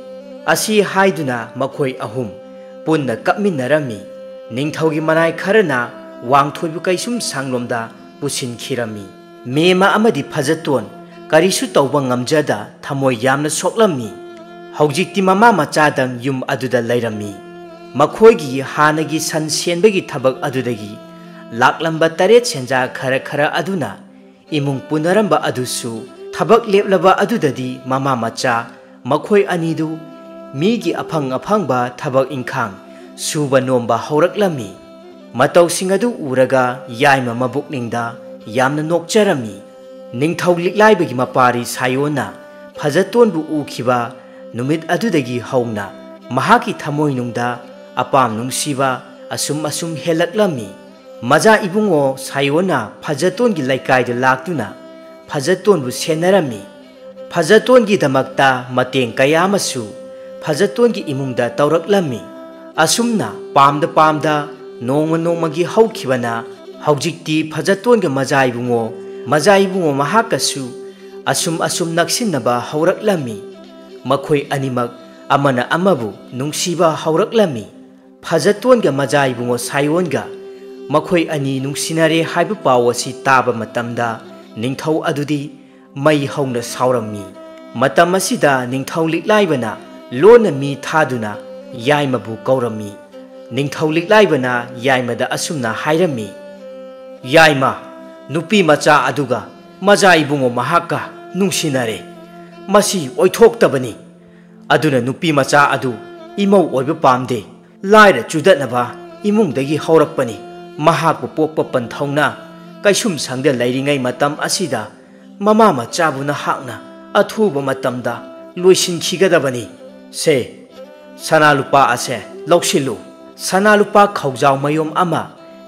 ꯑꯁꯤ ꯍꯥꯏꯗꯨꯅ ꯃꯈꯣꯏ ꯑꯍꯨꯝ ꯄꯨꯟꯅ ꯀꯞꯃꯤꯟꯅꯔꯝꯃꯤ꯫ ꯅꯤꯡꯊꯧꯒꯤ ꯃꯅꯥꯏ ꯈꯔꯅ ꯋꯥꯡꯊꯣꯏꯕ ꯀꯩꯁꯨꯝ ꯁꯥꯡꯂꯣꯝꯗ ꯄꯨꯁꯤꯟꯈꯤꯔꯝꯃꯤ꯫ ꯃꯦꯃ ꯑꯃꯗꯤ ꯐꯖꯇꯣꯟ ꯀꯔꯤꯁꯨ ꯇꯧꯕ ꯉꯝꯖꯗ ꯊꯃꯣꯏ ꯌꯥꯝꯅ ꯁꯣꯛꯂꯝꯃꯤ꯫ ꯍꯧꯖꯤꯛꯇꯤ ꯃꯃꯥ ꯃꯆꯥꯗꯪ ꯌꯨꯝ ꯑꯗꯨꯗ ꯂꯩꯔꯝꯃꯤ꯫ ꯃꯈꯣꯏꯒꯤ ꯍꯥꯟꯅꯒꯤ ꯁꯟ ꯁꯦꯟꯕꯒꯤ ꯊꯕꯛ ꯑꯗꯨꯗꯒꯤ ꯂꯥꯛꯂꯝꯕ ꯇꯔꯦꯠ ꯁꯦꯟꯖꯥ ꯈꯔ ꯈꯔ ꯑꯗꯨꯅ ꯏꯃꯨꯡ ꯄꯨꯅꯔꯝꯕ ꯑꯗꯨꯁꯨ ꯊꯕꯛ ꯂꯦꯞꯂꯕ ꯑꯗꯨꯗꯗꯤ ꯃꯃꯥ ꯃꯆꯥ ꯃꯈꯣꯏ ꯑꯅꯤꯗꯨ ꯃꯤꯒꯤ ꯑꯐꯪ ꯑꯐꯪꯕ ꯊꯕꯛ ꯏꯪꯈꯥꯡ ꯁꯨꯕ ꯅꯣꯝꯕ ꯍꯧꯔꯛꯂꯝꯃꯤ꯫ ꯃꯇꯧꯁꯤꯡ ꯑꯗꯨ ꯎꯔꯒ ꯌꯥꯏꯃ ꯃꯕꯨꯛꯅꯤꯡꯗ ꯌꯥꯝꯅ ꯅꯣꯛꯆꯔꯝꯃꯤ꯫ ꯅꯤꯡꯊꯧ ꯂꯤꯛꯂꯥꯏꯕꯒꯤ ꯃꯄꯥꯔꯤ ꯁꯥꯌꯣꯟꯅ ꯐꯖꯇꯣꯟꯕꯨ ꯎꯈꯤꯕ ꯅꯨꯃꯤꯠ ꯑꯗꯨꯗꯒꯤ ꯍꯧꯅ ꯃꯍꯥꯛꯀꯤ ꯊꯃꯣꯏꯅꯨꯡꯗ ꯑꯄꯥꯝ ꯅꯨꯡꯁꯤꯕ ꯑꯁꯨꯝ ꯑꯁꯨꯝ ꯍꯦꯜꯂꯛꯂꯝꯃꯤ꯫ ꯃꯖꯥ ꯏꯕꯨꯡꯉꯣ ꯁꯥꯌꯣꯟꯅ ꯐꯖꯇꯣꯟꯒꯤ ꯂꯩꯀꯥꯏꯗ ꯂꯥꯛꯇꯨꯅ ꯐꯖꯇꯣꯟꯕꯨ ꯁꯦꯟꯅꯔꯝꯃꯤ꯫ ꯐꯖꯇꯣꯟꯒꯤꯗꯃꯛꯇ ꯃꯇꯦꯡ ꯀꯌꯥ ꯑꯃꯁꯨ ꯐꯖꯇꯣꯟꯒꯤ ꯏꯃꯨꯡꯗ ꯇꯧꯔꯛꯂꯝꯃꯤ꯫ ꯑꯁꯨꯝꯅ ꯄꯥꯝꯗ ꯄꯥꯝꯗ ꯅꯣꯡꯃ ꯅꯣꯡꯃꯒꯤ ꯍꯧꯈꯤꯕꯅ ꯍꯧꯖꯤꯛꯇꯤ ꯐꯖꯇꯣꯟꯒ ꯃꯖꯥ ꯏꯕꯨꯡꯉꯣ, ꯃꯖꯥ ꯏꯕꯨꯡꯉꯣ ꯃꯍꯥꯛꯀꯁꯨ ꯑꯁꯨꯝ ꯑꯁꯨꯝ ꯅꯛꯁꯤꯟꯅꯕ ꯍꯧꯔꯛꯂꯝꯃꯤ꯫ ꯃꯈꯣꯏ ꯑꯅꯤꯃꯛ ꯑꯃꯅ ꯑꯃꯕꯨ ꯅꯨꯡꯁꯤꯕ ꯍꯧꯔꯛꯂꯝꯃꯤ꯫ ꯐꯖꯇꯣꯟꯒ ꯃꯖꯥ ꯏꯕꯨꯡꯉꯣ ꯁꯥꯌꯣꯟꯒ ꯃꯈꯣꯏ ꯑꯅꯤ ꯅꯨꯡꯁꯤꯅꯔꯦ ꯍꯥꯏꯕ ꯄꯥꯎ ꯑꯁꯤ ꯇꯥꯕ ꯃꯇꯝꯗ ꯅꯤꯡꯊꯧ ꯑꯗꯨꯗꯤ ꯃꯩ ꯍꯧꯅ ꯁꯥꯎꯔꯝꯃꯤ꯫ ꯃꯇꯝ ꯑꯁꯤꯗ ꯅꯤꯡꯊꯧ ꯂꯤꯛꯂꯥꯏꯕꯅ ꯂꯣꯟꯅ ꯃꯤ ꯊꯥꯗꯨꯅ ꯌꯥꯏꯃꯕꯨ ꯀꯧꯔꯝꯃꯤ꯫ ꯅꯤꯡꯊꯧ ꯂꯤꯛꯂꯥꯏꯕꯅ ꯌꯥꯏꯃꯗ ꯑꯁꯨꯝꯅ ꯍꯥꯏꯔꯝꯃꯤ, "ꯌꯥꯏꯃ, ꯅꯨꯄꯤ ꯃꯆꯥ ꯑꯗꯨꯒ ꯃꯖꯥ ꯏꯕꯨꯡꯉꯣ ꯃꯍꯥꯛꯀ ꯅꯨꯡꯁꯤꯅꯔꯦ꯫ ꯃꯁꯤ ꯑꯣꯏꯊꯣꯛꯇꯕꯅꯤ꯫ ꯑꯗꯨꯅ ꯅꯨꯄꯤ ꯃꯆꯥ ꯑꯗꯨ ꯏꯃꯧ ꯑꯣꯏꯕ ꯄꯥꯝꯗꯦ꯫ ꯂꯥꯏꯔ ꯆꯨꯗꯠꯅꯕ ꯏꯃꯨꯡꯗꯒꯤ ꯍꯧꯔꯛꯄꯅꯤ꯫ ꯃꯍꯥꯛꯄꯨ ꯄꯣꯛꯄ ꯄꯟꯊꯧꯅ ꯀꯩꯁꯨꯝꯁꯪꯗ ꯂꯩꯔꯤꯉꯩ ꯃꯇꯝ ꯑꯁꯤꯗ ꯃꯃꯥ ꯃꯆꯥꯕꯨ ꯅꯍꯥꯛꯅ ꯑꯊꯨꯕ ꯃꯇꯝꯗ ꯂꯣꯏꯁꯤꯟꯈꯤꯒꯗꯕꯅꯤ꯫ ꯁꯦ, ꯁꯅꯥ ꯂꯨꯄꯥ ꯑꯁꯦ ꯂꯧꯁꯤꯜꯂꯨ꯫" ꯁꯅꯥ ꯂꯨꯄꯥ ꯈꯧꯖꯥꯎ ꯃꯌꯣꯝ ꯑꯃ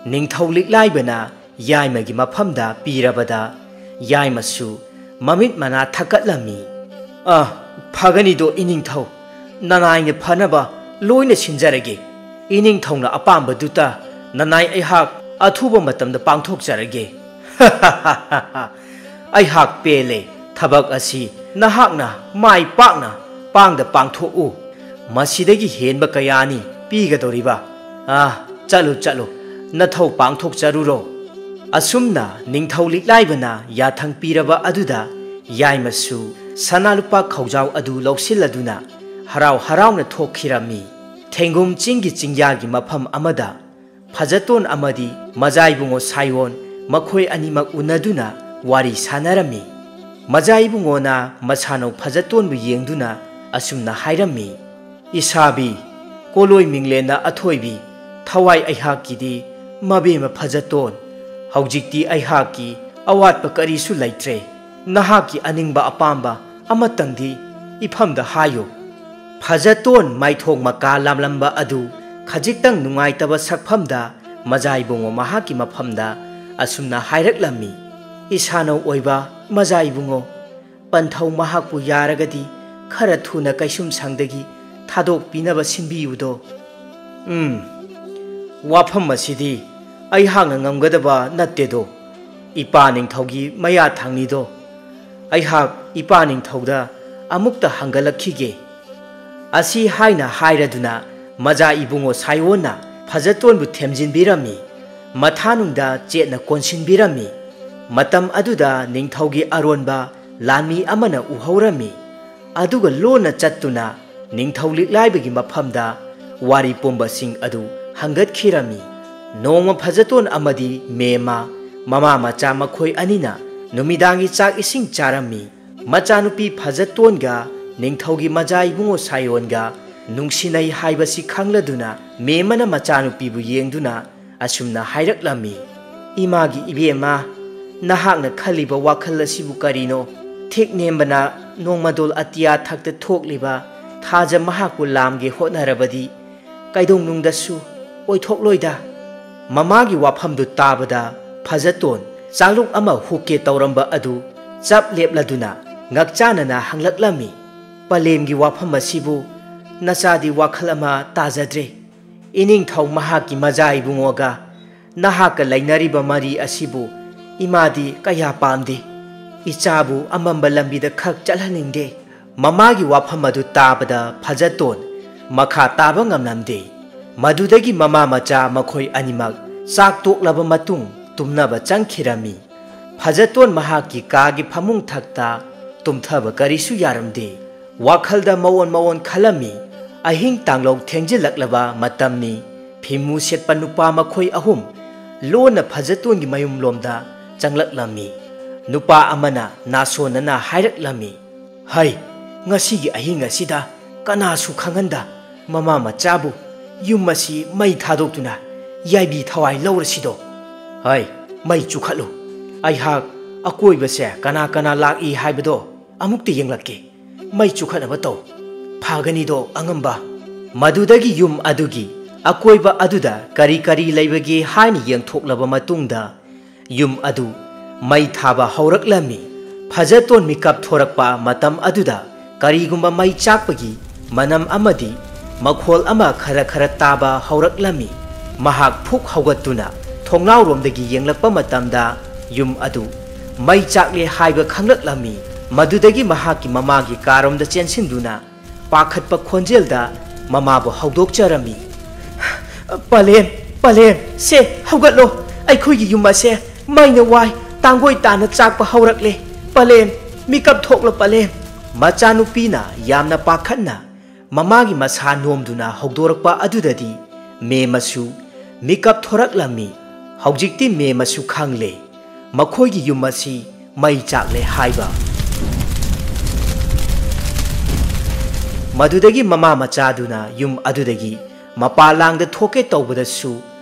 ꯅꯤꯡꯊꯧ ꯂꯤꯛꯂꯥꯏꯕꯅ ꯌꯥꯏꯃꯒꯤ ꯃꯐꯝꯗ ꯄꯤꯔꯕꯗ ꯌꯥꯏꯃꯁꯨ ꯃꯃꯤꯠ ꯃꯅꯥ ꯊꯛꯀꯠꯂꯝꯃꯤ꯫ "ꯑ, ꯐꯒꯅꯤꯗꯣ ꯏꯅꯤꯡꯊꯧ, ꯅꯅꯥꯏꯅ ꯐꯅꯕ ꯂꯣꯏꯅ ꯁꯤꯟꯖꯔꯒꯦ꯫" ꯏꯅꯤꯡꯊꯧꯅ ꯑꯄꯥꯝꯕꯗꯨꯇ ꯅꯅꯥꯏ ꯑꯩꯍꯥꯛ ꯑꯊꯨꯕ ꯃꯇꯝꯗ ꯄꯥꯡꯊꯣꯛꯆꯔꯒꯦ꯫ ꯑꯩꯍꯥꯛ ꯄꯦꯜꯂꯦ꯫ ꯊꯕꯛ ꯑꯁꯤ ꯅꯍꯥꯛꯅ ꯃꯥꯏ ꯄꯥꯛꯅ ꯄꯥꯡꯗ ꯄꯥꯡꯊꯣꯛꯎ꯫ ꯃꯁꯤꯗꯒꯤ ꯍꯦꯟꯕ ꯀꯌꯥꯅꯤ ꯄꯤꯒꯗꯧꯔꯤꯕ? ꯑꯥ, ꯆꯠꯂꯨ, ꯆꯠꯂꯨ, ꯅꯊꯧ ꯄꯥꯡꯊꯣꯛꯆꯔꯨꯔꯣ꯫ ꯑꯁꯨꯝꯅ ꯅꯤꯡꯊꯧ ꯂꯤꯛꯂꯥꯏꯕꯅ ꯌꯥꯊꯪ ꯄꯤꯔꯕ ꯑꯗꯨꯗ ꯌꯥꯏꯃꯁꯨ ꯁꯅꯥ ꯂꯨꯄꯥ ꯈꯧꯖꯥꯎ ꯑꯗꯨ ꯂꯧꯁꯤꯜꯂꯗꯨꯅ ꯍꯔꯥꯎ ꯍꯔꯥꯎꯅ ꯊꯣꯛꯈꯤꯔꯝꯃꯤ꯫ ꯊꯦꯡꯒꯨꯝ ꯆꯤꯡꯒꯤ ꯆꯤꯡꯌꯥꯒꯤ ꯃꯐꯝ ꯑꯃꯗ ꯐꯖꯇꯣꯟ ꯑꯃꯗꯤ ꯃꯖꯥ ꯏꯕꯨꯡꯉꯣ ꯁꯥꯏꯑꯣꯟ ꯃꯈꯣꯏ ꯑꯅꯤꯃꯛ ꯎꯅꯗꯨꯅ ꯋꯥꯔꯤ ꯁꯥꯟꯅꯔꯝꯃꯤ꯫ ꯃꯖꯥ ꯏꯕꯨꯡꯉꯣꯅ ꯃꯁꯥꯅꯧ ꯐꯖꯇꯣꯟꯕꯨ ꯌꯦꯡꯗꯨꯅ ꯑꯁꯨꯝꯅ ꯍꯥꯏꯔꯝꯃꯤ, "ꯏꯁꯥꯕꯤ, ꯀꯣꯂꯣꯏ ꯃꯤꯡꯂꯦꯟꯅ ꯑꯊꯣꯏꯕꯤ, ꯊꯋꯥꯏ ꯑꯩꯍꯥꯛꯀꯤꯗꯤ ꯃꯕꯦꯝꯃ ꯐꯖꯇꯣꯟ꯫ ꯍꯧꯖꯤꯛꯇꯤ ꯑꯩꯍꯥꯛꯀꯤ ꯑꯋꯥꯠꯄ ꯀꯔꯤꯁꯨ ꯂꯩꯇ꯭ꯔꯦ꯫ ꯅꯍꯥꯛꯀꯤ ꯑꯅꯤꯡꯕ ꯑꯄꯥꯝꯕ ꯑꯃꯇꯪꯗꯤ ꯏꯐꯝꯗ ꯍꯥꯏꯌꯨ꯫" ꯐꯖꯇꯣꯟ ꯃꯥꯏꯊꯣꯡ ꯃꯀꯥ ꯂꯥꯝꯂꯝꯕ ꯑꯗꯨ ꯈꯖꯤꯛꯇꯪ ꯅꯨꯡꯉꯥꯏꯇꯕ ꯁꯛꯐꯝꯗ ꯃꯖꯥ ꯏꯕꯨꯡꯉꯣ ꯃꯍꯥꯛꯀꯤ ꯃꯐꯝꯗ ꯑꯁꯨꯝꯅ ꯍꯥꯏꯔꯛꯂꯝꯃꯤ, "ꯏꯁꯥꯅꯧ ꯑꯣꯏꯕ ꯃꯖꯥ ꯏꯕꯨꯡꯉꯣ, ꯄꯟꯊꯧ ꯃꯍꯥꯛꯄꯨ ꯌꯥꯔꯒꯗꯤ ꯈꯔ ꯊꯨꯅ ꯀꯩꯁꯨꯝꯁꯪꯗꯒꯤ ꯊꯥꯗꯣꯛꯄꯤꯅꯕ ꯁꯤꯟꯕꯤꯌꯨꯗꯣ꯫" "ꯎꯝ, ꯋꯥꯐꯝ ꯑꯁꯤꯗꯤ ꯑꯩꯍꯥꯛꯅ ꯉꯝꯒꯗꯕ ꯅꯠꯇꯦꯗꯣ꯫ ꯏꯄꯥ ꯅꯤꯡꯊꯧꯒꯤ ꯃꯌꯥ ꯊꯥꯡꯅꯤꯗꯣ꯫ ꯑꯩꯍꯥꯛ ꯏꯄꯥ ꯅꯤꯡꯊꯧꯗ ꯑꯃꯨꯛꯇ ꯍꯪꯒꯠꯂꯛꯈꯤꯒꯦ꯫" ꯑꯁꯤ ꯍꯥꯏꯅ ꯍꯥꯏꯔꯗꯨꯅ ꯃꯖꯥ ꯏꯕꯨꯡꯉꯣ ꯁꯥꯏꯑꯣꯟꯅ ꯐꯖꯇꯣꯟꯕꯨ ꯊꯦꯝꯖꯤꯟꯕꯤꯔꯝꯃꯤ꯫ ꯃꯊꯥꯅꯨꯡꯗ ꯆꯦꯠꯅ ꯀꯣꯟꯁꯤꯟꯕꯤꯔꯝꯃꯤ꯫ ꯃꯇꯝ ꯑꯗꯨꯗ ꯅꯤꯡꯊꯧꯒꯤ ꯑꯔꯣꯟꯕ ꯂꯥꯟꯃꯤ ꯑꯃꯅ ꯎꯍꯧꯔꯝꯃꯤ꯫ ꯑꯗꯨꯒ ꯂꯣꯟꯅ ꯆꯠꯇꯨꯅ ꯅꯤꯡꯊꯧ ꯂꯤꯛꯂꯥꯏꯕꯒꯤ ꯃꯐꯝꯗ ꯋꯥꯔꯤ ꯄꯨꯝꯕꯁꯤꯡ ꯑꯗꯨ ꯍꯪꯒꯠꯈꯤꯔꯝꯃꯤ꯫ ꯅꯣꯡꯃ ꯐꯖꯇꯣꯟ ꯑꯃꯗꯤ ꯃꯦꯝꯃ ꯃꯃꯥ ꯃꯆꯥ ꯃꯈꯣꯏ ꯑꯅꯤꯅ ꯅꯨꯃꯤꯗꯥꯡꯒꯤ ꯆꯥꯛ ꯏꯁꯤꯡ ꯆꯥꯔꯝꯃꯤ꯫ ꯃꯆꯥꯅꯨꯄꯤ ꯐꯖꯇꯣꯟꯒ ꯅꯤꯡꯊꯧꯒꯤ ꯃꯖꯥ ꯏꯕꯨꯡꯉꯣ ꯁꯥꯏꯑꯣꯟꯒ ꯅꯨꯡꯁꯤꯅꯩ ꯍꯥꯏꯕꯁꯤ ꯈꯪꯂꯗꯨꯅ ꯃꯦꯝꯃꯅ ꯃꯆꯥꯅꯨꯄꯤꯕꯨ ꯌꯦꯡꯗꯨꯅ ꯑꯁꯨꯝꯅ ꯍꯥꯏꯔꯛꯂꯝꯃꯤ, "ꯏꯃꯥꯒꯤ ꯏꯕꯦꯝꯃ, ꯅꯍꯥꯛꯅ ꯈꯜꯂꯤꯕ ꯋꯥꯈꯜ ꯑꯁꯤꯕꯨ ꯀꯔꯤꯅꯣ? ꯊꯦꯛ ꯅꯦꯝꯕꯅ ꯅꯣꯡꯃꯗꯣꯜ ꯑꯇꯤꯌꯥ ꯊꯛꯇ ꯊꯣꯛꯂꯤꯕ ꯊꯥꯖ ꯃꯍꯥꯛꯄꯨ ꯂꯥꯝꯒꯦ ꯍꯣꯠꯅꯔꯕꯗꯤ ꯀꯩꯗꯧꯅꯨꯡꯗꯁꯨ ꯑꯣꯏꯊꯣꯛꯂꯣꯏꯗ꯫" ꯃꯃꯥꯒꯤ ꯋꯥꯐꯝꯗꯨ ꯇꯥꯕꯗ ꯐꯖꯇꯣꯟ ꯆꯥꯛꯂꯨꯛ ꯑꯃ ꯍꯨꯛꯀꯦ ꯇꯧꯔꯝꯕ ꯑꯗꯨ ꯆꯞ ꯂꯦꯞꯂꯗꯨꯅ ꯉꯛꯆꯥꯅꯅ ꯍꯪꯂꯛꯂꯝꯃꯤ, "ꯄꯂꯦꯝꯒꯤ ꯋꯥꯐꯝ ꯑꯁꯤꯕꯨ ꯅꯆꯥꯗꯤ ꯋꯥꯈꯜ ꯑꯃ ꯇꯥꯖꯗ꯭ꯔꯦ꯫ ꯏꯅꯤꯡꯊꯧ ꯃꯍꯥꯛꯀꯤ ꯃꯆꯥ ꯏꯕꯨꯡꯉꯣꯒ ꯅꯍꯥꯛꯀ ꯂꯩꯅꯔꯤꯕ ꯃꯔꯤ ꯑꯁꯤꯕꯨ ꯏꯃꯥꯗꯤ ꯀꯌꯥ ꯄꯥꯝꯗꯦ꯫ ꯏꯆꯥꯕꯨ ꯑꯃꯝꯕ ꯂꯝꯕꯤꯗ ꯈꯛ ꯆꯠꯍꯟꯅꯤꯡꯗꯦ꯫ ꯃꯃꯥꯒꯤ ꯋꯥꯐꯝ ꯑꯗꯨ ꯇꯥꯕꯗ ꯐꯖꯇꯣꯟ ꯃꯈꯥ ꯇꯥꯕ ꯉꯝꯂꯝꯗꯦ꯫ ꯃꯗꯨꯗꯒꯤ ꯃꯃꯥ ꯃꯆꯥ ꯃꯈꯣꯏ ꯑꯅꯤꯃꯛ ꯆꯥꯛ ꯇꯣꯛꯂꯕ ꯃꯇꯨꯡ ꯇꯨꯝꯅꯕ ꯆꯪꯈꯤꯔꯝꯃꯤ꯫ ꯐꯖꯇꯣꯟ ꯃꯍꯥꯛꯀꯤ ꯀꯥꯒꯤ ꯐꯃꯨꯡ ꯊꯛꯇ ꯇꯨꯝꯊꯕ ꯀꯔꯤꯁꯨ ꯌꯥꯔꯝꯗꯦ꯫ ꯋꯥꯈꯜꯗ ꯃꯑꯣꯟ ꯃꯑꯣꯟ ꯈꯜꯂꯝꯃꯤ꯫ ꯑꯍꯤꯡ ꯇꯥꯡꯂꯧ ꯊꯦꯡꯖꯤꯜꯂꯛꯂꯕ ꯃꯇꯝꯅꯤ꯫ ꯐꯤꯃꯨ ꯁꯦꯠꯄ ꯅꯨꯄꯥ ꯃꯈꯣꯏ ꯑꯍꯨꯝ ꯂꯣꯟꯅ ꯐꯖꯇꯣꯟꯒꯤ ꯃꯌꯨꯝꯂꯣꯝꯗ ꯆꯪꯂꯛꯂꯝꯃꯤ꯫ ꯅꯨꯄꯥ ꯑꯃꯅ ꯅꯥꯁꯣꯟꯅꯅ ꯍꯥꯏꯔꯛꯂꯝꯃꯤ, "ꯍꯩ, ꯉꯁꯤꯒꯤ ꯑꯍꯤꯡ ꯑꯁꯤꯗ ꯀꯅꯥꯁꯨ ꯈꯪꯍꯟꯗ ꯃꯃꯥ ꯃꯆꯥꯕꯨ ꯌꯨꯝ ꯑꯁꯤ ꯃꯩ ꯊꯥꯗꯣꯛꯇꯨꯅ ꯌꯥꯏꯕꯤ ꯊꯋꯥꯏ ꯂꯧꯔꯁꯤꯗꯣ꯫ ꯍꯩ, ꯃꯩ ꯆꯨꯈꯠꯂꯨ꯫ ꯑꯩꯍꯥꯛ ꯑꯀꯣꯏꯕꯁꯦ ꯀꯅꯥ ꯀꯅꯥ ꯂꯥꯛꯏ ꯍꯥꯏꯕꯗꯣ ꯑꯃꯨꯛꯇ ꯌꯦꯡꯂꯛꯀꯦ꯫ ꯃꯩ ꯆꯨꯈꯠꯅꯕ ꯇꯧ꯫ ꯐꯒꯅꯤꯗꯣ, ꯑꯉꯝꯕ?" ꯃꯗꯨꯗꯒꯤ ꯌꯨꯝ ꯑꯗꯨꯒꯤ ꯑꯀꯣꯏꯕ ꯑꯗꯨꯗ ꯀꯔꯤ ꯀꯔꯤ ꯂꯩꯕꯒꯦ ꯍꯥꯏꯅ ꯌꯦꯡꯊꯣꯛꯂꯕ ꯃꯇꯨꯡꯗ, ꯌꯨꯝ ꯑꯗꯨ ꯃꯩ ꯊꯥꯕ ꯍꯧꯔꯛꯂꯝꯃꯤ꯫ ꯐꯖꯇꯣꯟ ꯃꯤꯀꯞ ꯊꯣꯔꯛꯄ ꯃꯇꯝ ꯑꯗꯨꯗ ꯀꯔꯤꯒꯨꯝꯕ ꯃꯩ ꯆꯥꯛꯄꯒꯤ ꯃꯅꯝ ꯑꯃꯗꯤ ꯃꯈꯣꯜ ꯑꯃ ꯈꯔ ꯈꯔ ꯇꯥꯕ ꯍꯧꯔꯛꯂꯝꯃꯤ꯫ ꯃꯍꯥꯛ ꯐꯨꯛ ꯍꯧꯒꯠꯇꯨꯅ ꯊꯣꯡꯅꯥꯎꯔꯣꯝꯗꯒꯤ ꯌꯦꯡꯂꯛꯄ ꯃꯇꯝꯗ, ꯌꯨꯝ ꯑꯗꯨ ꯃꯩ ꯆꯥꯛꯂꯦ ꯍꯥꯏꯕ ꯈꯪꯂꯛꯂꯝꯃꯤ꯫ ꯃꯗꯨꯗꯒꯤ ꯃꯍꯥꯛꯀꯤ ꯃꯃꯥꯒꯤ ꯀꯥꯔꯣꯝꯗ ꯆꯦꯟꯁꯤꯟꯗꯨꯅ ꯄꯥꯈꯠꯄ ꯈꯣꯟꯖꯦꯜꯗ ꯃꯃꯥꯕꯨ ꯍꯧꯗꯣꯛꯆꯔꯝꯃꯤ꯫ "ꯄꯂꯦꯝ, ꯄꯂꯦꯝ, ꯁꯦ, ꯍꯧꯒꯠꯂꯣ꯫ ꯑꯩꯈꯣꯏꯒꯤ ꯌꯨꯝ ꯑꯁꯦ ꯃꯩꯅ ꯋꯥꯏ, ꯇꯥꯡꯒꯣꯏ ꯇꯥꯅ ꯆꯥꯛꯄ ꯍꯧꯔꯛꯂꯦ꯫ ꯄꯂꯦꯝ, ꯃꯤꯀꯞ ꯊꯣꯛꯂꯣ, ꯄꯂꯦꯝ!" ꯃꯆꯥꯅꯨꯄꯤꯅ ꯌꯥꯝꯅ ꯄꯥꯈꯠꯅ ꯃꯃꯥꯒꯤ ꯃꯁꯥ ꯅꯣꯝꯗꯨꯅ ꯍꯧꯗꯣꯔꯛꯄ ꯑꯗꯨꯗꯗꯤ ꯃꯦꯝꯃꯁꯨ ꯃꯤꯀꯞ ꯊꯣꯔꯛꯂꯝꯃꯤ꯫ ꯍꯧꯖꯤꯛꯇꯤ ꯃꯦꯝꯃꯁꯨ ꯈꯪꯂꯦ ꯃꯈꯣꯏꯒꯤ ꯌꯨꯝ ꯑꯁꯤ ꯃꯩ ꯆꯥꯛꯂꯦ ꯍꯥꯏꯕ꯫ ꯃꯗꯨꯗꯒꯤ ꯃꯃꯥ ꯃꯆꯥꯗꯨꯅ ꯌꯨꯝ ꯑꯗꯨꯗꯒꯤ ꯃꯄꯥꯂꯥꯡꯗ ꯊꯣꯛꯀꯦ ꯇꯧꯕꯗꯁꯨ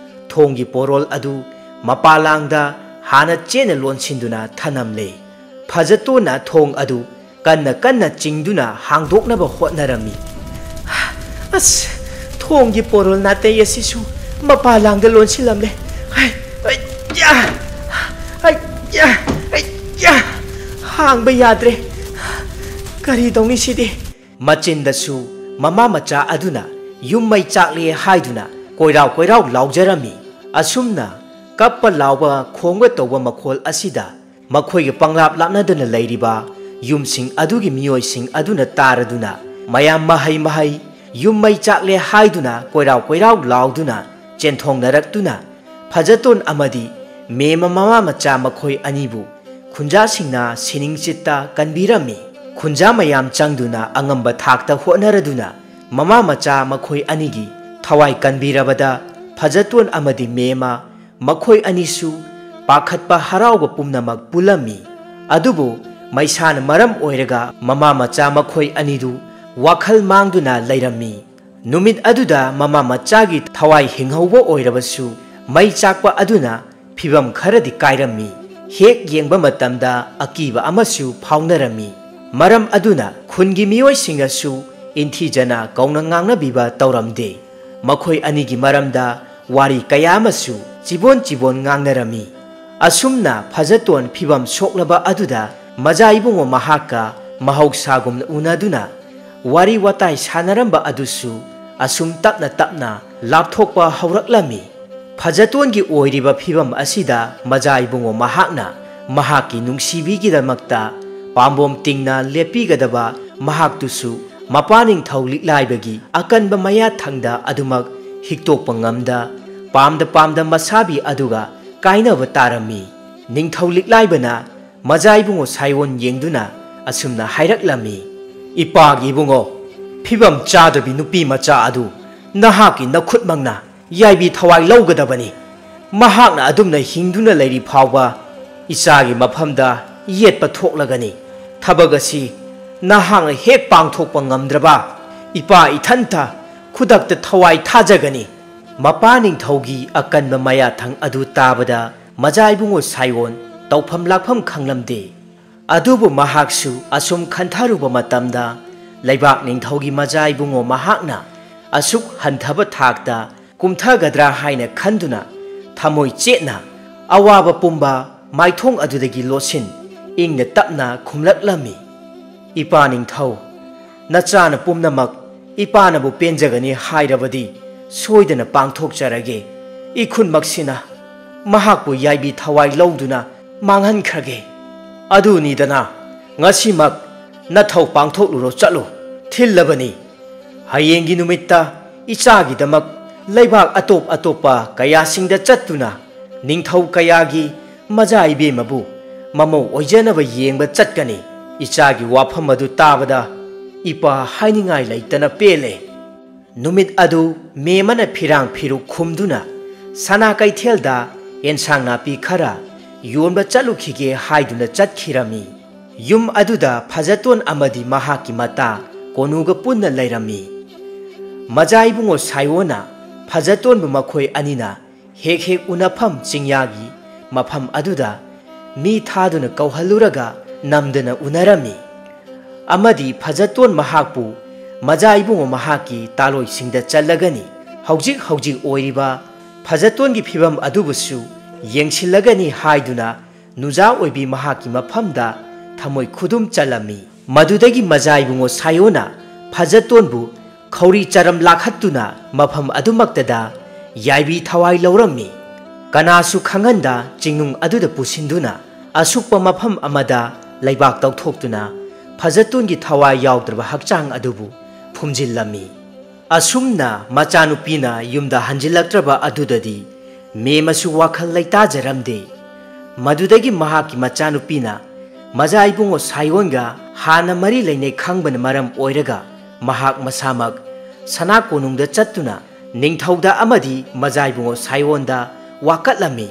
ꯊꯣꯡꯒꯤ ꯄꯣꯔꯣꯜ ꯑꯗꯨ ꯃꯄꯥꯂꯥꯡꯗ ꯍꯥꯟꯅ ꯆꯦꯠꯅ ꯂꯣꯟꯁꯤꯟꯗꯨꯅ ꯊꯅꯝꯂꯦ꯫ ꯐꯖꯇꯣꯟꯅ ꯊꯣꯡ ꯑꯗꯨ ꯀꯟꯅ ꯀꯟꯅ ꯆꯤꯡꯗꯨꯅ ꯍꯥꯡꯗꯣꯛꯅꯕ ꯍꯣꯠꯅꯔꯝꯃꯤ꯫ "ꯑꯁ, ꯊꯣꯡꯒꯤ ꯄꯣꯔꯣꯜ ꯅꯥꯇꯩ ꯑꯁꯤꯁꯨ ꯃꯄꯥꯂꯥꯡꯗ ꯂꯣꯟꯁꯤꯜꯂꯝꯂꯦ꯫ ꯍꯩ, ꯑꯩꯌꯥ! ꯑꯩꯌꯥ! ꯑꯩꯌꯥ! ꯍꯥꯡꯕ ꯌꯥꯗ꯭ꯔꯦ꯫ ꯀꯔꯤ ꯇꯧꯅꯤ ꯁꯤꯗꯤ?" ꯃꯆꯤꯟꯗꯁꯨ ꯃꯃꯥ ꯃꯆꯥ ꯑꯗꯨꯅ ꯌꯨꯝ ꯃꯩ ꯆꯥꯛꯂꯦ ꯍꯥꯏꯗꯨꯅ ꯀꯣꯏꯔꯥꯎ ꯀꯣꯏꯔꯥꯎ ꯂꯥꯎꯖꯔꯝꯃꯤ꯫ ꯑꯁꯨꯝꯅ ꯀꯞꯄ ꯂꯥꯎꯕ ꯈꯣꯡꯕ ꯇꯧꯕ ꯃꯈꯣꯜ ꯑꯁꯤꯗ ꯃꯈꯣꯏꯒ ꯄꯪꯂꯥꯞ ꯂꯥꯞꯅꯗꯅ ꯂꯩꯔꯤꯕ ꯌꯨꯝꯁꯤꯡ ꯑꯗꯨꯒꯤ ꯃꯤꯑꯣꯏꯁꯤꯡ ꯑꯗꯨꯅ ꯇꯥꯔꯗꯨꯅ ꯃꯌꯥꯝ ꯃꯍꯩ ꯃꯍꯩ, ꯌꯨꯝ ꯃꯩ ꯆꯥꯛꯂꯦ ꯍꯥꯏꯗꯨꯅ ꯀꯣꯏꯔꯥꯎ ꯀꯣꯏꯔꯥꯎ ꯂꯥꯎꯗꯨꯅ ꯆꯦꯟꯊꯣꯡꯅꯔꯛꯇꯨꯅ ꯐꯖꯇꯣꯟ ꯑꯃꯗꯤ ꯃꯦꯝꯃ ꯃꯃꯥ ꯃꯆꯥ ꯃꯈꯣꯏ ꯑꯅꯤꯕꯨ ꯈꯨꯟꯖꯥꯁꯤꯡꯅ ꯁꯤꯅꯤꯡ ꯆꯤꯠꯇ ꯀꯟꯕꯤꯔꯝꯃꯤ꯫ ꯈꯨꯟꯖꯥ ꯃꯌꯥꯝ ꯆꯪꯗꯨꯅ ꯑꯉꯝꯕ ꯊꯥꯛꯇ ꯍꯣꯠꯅꯔꯗꯨꯅ ꯃꯃꯥ ꯃꯆꯥ ꯃꯈꯣꯏ ꯑꯅꯤꯒꯤ ꯊꯋꯥꯏ ꯀꯟꯕꯤꯔꯕꯗ ꯐꯖꯇꯣꯟ ꯑꯃꯗꯤ ꯃꯦꯝꯃ ꯃꯈꯣꯏ ꯑꯅꯤꯁꯨ ꯄꯥꯈꯠꯄ ꯍꯔꯥꯎꯕ ꯄꯨꯝꯅꯃꯛ ꯄꯨꯜꯂꯝꯃꯤ꯫ ꯑꯗꯨꯕꯨ ꯃꯩꯁꯥꯅ ꯃꯔꯝ ꯑꯣꯏꯔꯒ ꯃꯃꯥ ꯃꯆꯥ ꯃꯈꯣꯏ ꯑꯅꯤꯗꯨ ꯋꯥꯈꯜ ꯃꯥꯡꯗꯨꯅ ꯂꯩꯔꯝꯃꯤ꯫ ꯅꯨꯃꯤꯠ ꯑꯗꯨꯗ ꯃꯃꯥ ꯃꯆꯥꯒꯤ ꯊꯋꯥꯏ ꯍꯤꯡꯍꯧꯕ ꯑꯣꯏꯔꯕꯁꯨ ꯃꯩ ꯆꯥꯛꯄ ꯑꯗꯨꯅ ꯐꯤꯚꯝ ꯈꯔꯗꯤ ꯀꯥꯏꯔꯝꯃꯤ꯫ ꯍꯦꯛ ꯌꯦꯡꯕ ꯃꯇꯝꯗ ꯑꯀꯤꯕ ꯑꯃꯁꯨ ꯐꯥꯎꯅꯔꯝꯃꯤ꯫ ꯃꯔꯝ ꯑꯗꯨꯅ ꯈꯨꯟꯒꯤ ꯃꯤꯑꯣꯏꯁꯤꯡꯅꯁꯨ ꯏꯟꯊꯤꯖꯅ ꯀꯧꯅ ꯉꯥꯡꯅꯕꯤꯕ ꯇꯧꯔꯝꯗꯦ꯫ ꯃꯈꯣꯏ ꯑꯅꯤꯒꯤ ꯃꯔꯝꯗ ꯋꯥꯔꯤ ꯀꯌꯥ ꯑꯃꯁꯨ ꯆꯤꯕꯣꯟ ꯆꯤꯕꯣꯟ ꯉꯥꯡꯅꯔꯝꯃꯤ꯫ ꯑꯁꯨꯝꯅ ꯐꯖꯇꯣꯟ ꯐꯤꯚꯝ ꯁꯣꯛꯂꯕ ꯑꯗꯨꯗ ꯃꯖꯥ ꯏꯕꯨꯡꯉꯣ ꯃꯍꯥꯛꯀ ꯃꯍꯧꯁꯥꯒꯨꯝꯅ ꯎꯅꯗꯨꯅ ꯋꯥꯔꯤ ꯋꯥꯇꯥꯏ ꯁꯥꯟꯅꯔꯝꯕ ꯑꯗꯨꯁꯨ ꯑꯁꯨꯝ ꯇꯞꯅ ꯇꯞꯅ ꯂꯥꯞꯊꯣꯛꯄ ꯍꯧꯔꯛꯂꯝꯃꯤ꯫ ꯐꯖꯇꯣꯟꯒꯤ ꯑꯣꯏꯔꯤꯕ ꯐꯤꯚꯝ ꯑꯁꯤꯗ ꯃꯖꯥ ꯏꯕꯨꯡꯉꯣ ꯃꯍꯥꯛꯅ ꯃꯍꯥꯛꯀꯤ ꯅꯨꯡꯁꯤꯕꯤꯒꯤꯗꯃꯛꯇ ꯄꯥꯝꯕꯣꯝ ꯇꯤꯡꯅ ꯂꯦꯞꯄꯤꯒꯗꯕ ꯃꯍꯥꯛꯇꯨꯁꯨ ꯃꯄꯥ ꯅꯤꯡꯊꯧ ꯂꯤꯛꯂꯥꯏꯕꯒꯤ ꯑꯀꯟꯕ ꯃꯌꯥ ꯊꯪꯗ ꯑꯗꯨꯃꯛ ꯍꯤꯛꯇꯣꯛꯄ ꯉꯝꯗ ꯄꯥꯝꯗ ꯄꯥꯝꯗ ꯃꯁꯥꯕꯤ ꯑꯗꯨꯒ ꯀꯥꯏꯅꯕ ꯇꯥꯔꯝꯃꯤ꯫ ꯅꯤꯡꯊꯧ ꯂꯤꯛꯂꯥꯏꯕꯅ ꯃꯖꯥ ꯏꯕꯨꯡꯉꯣ ꯁꯥꯏꯑꯣꯟ ꯌꯦꯡꯗꯨꯅ ꯑꯁꯨꯝꯅ ꯍꯥꯏꯔꯛꯂꯝꯃꯤ, "ꯏꯄꯥꯒꯤ ꯏꯕꯨꯡꯉꯣ, ꯐꯤꯕꯝ ꯆꯥꯗꯕꯤ ꯅꯨꯄꯤ ꯃꯆꯥ ꯑꯗꯨ ꯅꯍꯥꯛꯀꯤ ꯅꯈꯨꯠꯃꯛꯅ ꯌꯥꯏꯕꯤ ꯊꯋꯥꯏ ꯂꯧꯒꯗꯕꯅꯤ꯫ ꯃꯍꯥꯛꯅ ꯑꯗꯨꯝꯅ ꯍꯤꯡꯗꯨꯅ ꯂꯩꯔꯤ ꯐꯥꯎꯕ ꯏꯆꯥꯒꯤ ꯃꯐꯝꯗ ꯌꯦꯠꯄ ꯊꯣꯛꯂꯒꯅꯤ꯫ ꯊꯕꯛ ꯑꯁꯤ ꯅꯍꯥꯛꯅ ꯍꯦꯛ ꯄꯥꯡꯊꯣꯛꯄ ꯉꯝꯗ꯭ꯔꯕ ꯏꯄꯥ ꯏꯊꯟꯇ ꯈꯨꯗꯛꯇ ꯊꯋꯥꯏ ꯊꯥꯖꯒꯅꯤ"꯫ ꯃꯄꯥ ꯅꯤꯡꯊꯧꯒꯤ ꯑꯀꯟꯕ ꯃꯌꯥꯊꯪ ꯑꯗꯨ ꯇꯥꯕꯗ ꯃꯖꯥ ꯏꯕꯨꯡꯉꯣ ꯁꯥꯏꯑꯣꯟ ꯇꯧꯐꯝ ꯂꯥꯛꯐꯝ ꯈꯪꯂꯝꯗꯦ꯫ ꯑꯗꯨꯕꯨ ꯃꯍꯥꯛꯁꯨ ꯑꯁꯨꯝ ꯈꯟꯊꯔꯨꯕ ꯃꯇꯝꯗ ꯂꯩꯕꯥꯛ ꯅꯤꯡꯊꯧꯒꯤ ꯃꯖꯥ ꯏꯕꯨꯡꯉꯣ ꯃꯍꯥꯛꯅ ꯑꯁꯨꯛ ꯍꯟꯊꯕ ꯊꯥꯛꯇ ꯀꯨꯝꯊꯒꯗ꯭ꯔꯥ ꯍꯥꯏꯅ ꯈꯟꯗꯨꯅ ꯊꯃꯣꯏ ꯆꯦꯠꯅ ꯑꯋꯥꯕ ꯄꯨꯝꯕ ꯃꯥꯏꯊꯣꯡ ꯑꯗꯨꯗꯒꯤ ꯂꯣꯠꯁꯤꯟ ꯏꯪꯅ ꯇꯞꯅ ꯈꯨꯝꯂꯛꯂꯝꯃꯤ, "ꯏꯄꯥ ꯅꯤꯡꯊꯧ, ꯅꯆꯥꯅ ꯄꯨꯝꯅꯃꯛ ꯏꯄꯥꯅꯕꯨ ꯄꯦꯟꯖꯒꯅꯤ ꯍꯥꯏꯔꯕꯗꯤ ꯁꯣꯏꯗꯅ ꯄꯥꯡꯊꯣꯛꯆꯔꯒꯦ꯫ ꯏꯈꯨꯟꯃꯛꯁꯤꯅ ꯃꯍꯥꯛꯄꯨ ꯌꯥꯏꯕꯤ ꯊꯋꯥꯏ ꯂꯧꯗꯨꯅ ꯃꯥꯡꯍꯟꯈ꯭ꯔꯒꯦ꯫ ꯑꯗꯨꯅꯤꯗꯅ, ꯉꯁꯤꯃꯛ ꯅꯊꯧ ꯄꯥꯡꯊꯣꯛꯂꯨꯔꯣ, ꯆꯠꯂꯨ, ꯊꯤꯜꯂꯕꯅꯤ꯫ ꯍꯌꯦꯡꯒꯤ ꯅꯨꯃꯤꯠꯇ ꯏꯆꯥꯒꯤꯗꯃꯛ ꯂꯩꯕꯥꯛ ꯑꯇꯣꯞ ꯑꯇꯣꯞꯄ ꯀꯌꯥꯁꯤꯡꯗ ꯆꯠꯇꯨꯅ ꯅꯤꯡꯊꯧ ꯀꯌꯥꯒꯤ ꯃꯖꯥ ꯏꯕꯦꯝꯃꯕꯨ ꯃꯃꯧ ꯑꯣꯏꯖꯅꯕ ꯌꯦꯡꯕ ꯆꯠꯀꯅꯤ꯫ ꯏꯆꯥꯒꯤ ꯋꯥꯐꯝ ꯑꯗꯨ ꯇꯥꯕꯗ ꯏꯄꯥ ꯍꯥꯏꯅꯤꯡꯉꯥꯏ ꯂꯩꯇꯅ ꯄꯦꯜꯂꯦ꯫ ꯅꯨꯃꯤꯠ ꯑꯗꯨ ꯃꯦꯃꯅ ꯐꯤꯔꯥꯡ ꯐꯤꯔꯨꯛ ꯈꯨꯝꯗꯨꯅ ꯁꯅꯥ ꯀꯩꯊꯦꯜꯗ ꯑꯦꯟꯁꯥꯡ ꯅꯥꯄꯤ ꯈꯔ ꯌꯣꯟꯕ ꯆꯠꯂꯨꯈꯤꯒꯦ ꯍꯥꯏꯗꯨꯅ ꯆꯠꯈꯤꯔꯝꯃꯤ꯫ ꯌꯨꯝ ꯑꯗꯨꯗ ꯐꯖꯇꯣꯟ ꯑꯃꯗꯤ ꯃꯍꯥꯛꯀꯤ ꯃꯇꯥ ꯀꯣꯅꯨꯒ ꯄꯨꯟꯅ ꯂꯩꯔꯝꯃꯤ꯫ ꯃꯖꯥ ꯏꯕꯨꯡꯉꯣ ꯁꯥꯏꯑꯣꯟꯅ ꯐꯖꯇꯣꯟꯕꯨ ꯃꯈꯣꯏ ꯑꯅꯤꯅ ꯍꯦꯛ ꯍꯦꯛ ꯎꯅꯐꯝ ꯆꯤꯡꯌꯥꯒꯤ ꯃꯐꯝ ꯑꯗꯨꯗ ꯃꯤ ꯊꯥꯗꯨꯅ ꯀꯧꯍꯜꯂꯨꯔꯒ ꯅꯝꯗꯅ ꯎꯅꯔꯝꯃꯤ꯫ ꯑꯃꯗꯤ ꯐꯖꯇꯣꯟ ꯃꯍꯥꯛꯄꯨ ꯃꯖꯥ ꯏꯕꯨꯡꯉꯣ ꯃꯍꯥꯛꯀꯤ ꯇꯥꯂꯣꯏꯁꯤꯡꯗ ꯆꯠꯂꯒꯅꯤ, ꯍꯧꯖꯤꯛ ꯍꯧꯖꯤꯛ ꯑꯣꯏꯔꯤꯕ ꯐꯖꯇꯣꯟꯒꯤ ꯐꯤꯕꯝ ꯑꯗꯨꯕꯨꯁꯨ ꯌꯦꯡꯁꯤꯜꯂꯒꯅꯤ ꯍꯥꯏꯗꯨꯅ ꯅꯨꯖꯥ ꯑꯣꯏꯕꯤ ꯃꯍꯥꯛꯀꯤ ꯃꯐꯝꯗ ꯊꯃꯣꯏ ꯈꯨꯗꯨꯝ ꯆꯜꯂꯝꯃꯤ꯫ ꯃꯗꯨꯗꯒꯤ ꯃꯖꯥ ꯏꯕꯨꯡꯉꯣ ꯁꯥꯏꯑꯣꯟꯅ ꯐꯖꯇꯣꯟꯕꯨ ꯈꯧꯔꯤ ꯆꯔꯝ ꯂꯥꯛꯍꯠꯇꯨꯅ ꯃꯐꯝ ꯑꯗꯨꯃꯛꯇꯗ ꯌꯥꯏꯕꯤ ꯊꯋꯥꯏ ꯂꯧꯔꯝꯃꯤ꯫ ꯀꯅꯥꯁꯨ ꯈꯪꯍꯟꯗ ꯆꯤꯡꯅꯨꯡ ꯑꯗꯨꯗ ꯄꯨꯁꯤꯟꯗꯨꯅ ꯑꯁꯨꯛꯄ ꯃꯐꯝ ꯑꯃꯗ ꯂꯩꯕꯥꯛ ꯇꯧꯊꯣꯛꯇꯨꯅ ꯐꯖꯇꯣꯟꯒꯤ ꯊꯋꯥꯏ ꯌꯥꯎꯗ꯭ꯔꯕ ꯍꯛꯆꯥꯡ ꯑꯗꯨꯕꯨ ꯐꯨꯝꯖꯤꯜꯂꯝꯃꯤ꯫ ꯑꯁꯨꯝꯅ ꯃꯆꯥꯅꯨꯄꯤꯅ ꯌꯨꯝꯗ ꯍꯟꯖꯤꯜꯂꯛꯇ꯭ꯔꯕ ꯑꯗꯨꯗꯗꯤ ꯃꯦꯃꯁꯨ ꯋꯥꯈꯜ ꯂꯩꯇꯥꯖꯔꯝꯗꯦ꯫ ꯃꯗꯨꯗꯒꯤ ꯃꯍꯥꯛꯀꯤ ꯃꯆꯥꯅꯨꯄꯤꯅ ꯃꯖꯥ ꯏꯕꯨꯡꯉꯣ ꯁꯥꯏꯑꯣꯟꯒ ꯍꯥꯟꯅ ꯃꯔꯤ ꯂꯩꯅꯩ ꯈꯪꯕꯅ ꯃꯔꯝ ꯑꯣꯏꯔꯒ ꯃꯍꯥꯛ ꯃꯁꯥꯃꯛ ꯁꯅꯥ ꯀꯣꯅꯨꯡꯗ ꯆꯠꯇꯨꯅ ꯅꯤꯡꯊꯧꯗ ꯑꯃꯗꯤ ꯃꯖꯥ ꯏꯕꯨꯡꯉꯣ ꯁꯥꯏꯑꯣꯟꯗ ꯋꯥꯀꯠꯂꯝꯃꯤ꯫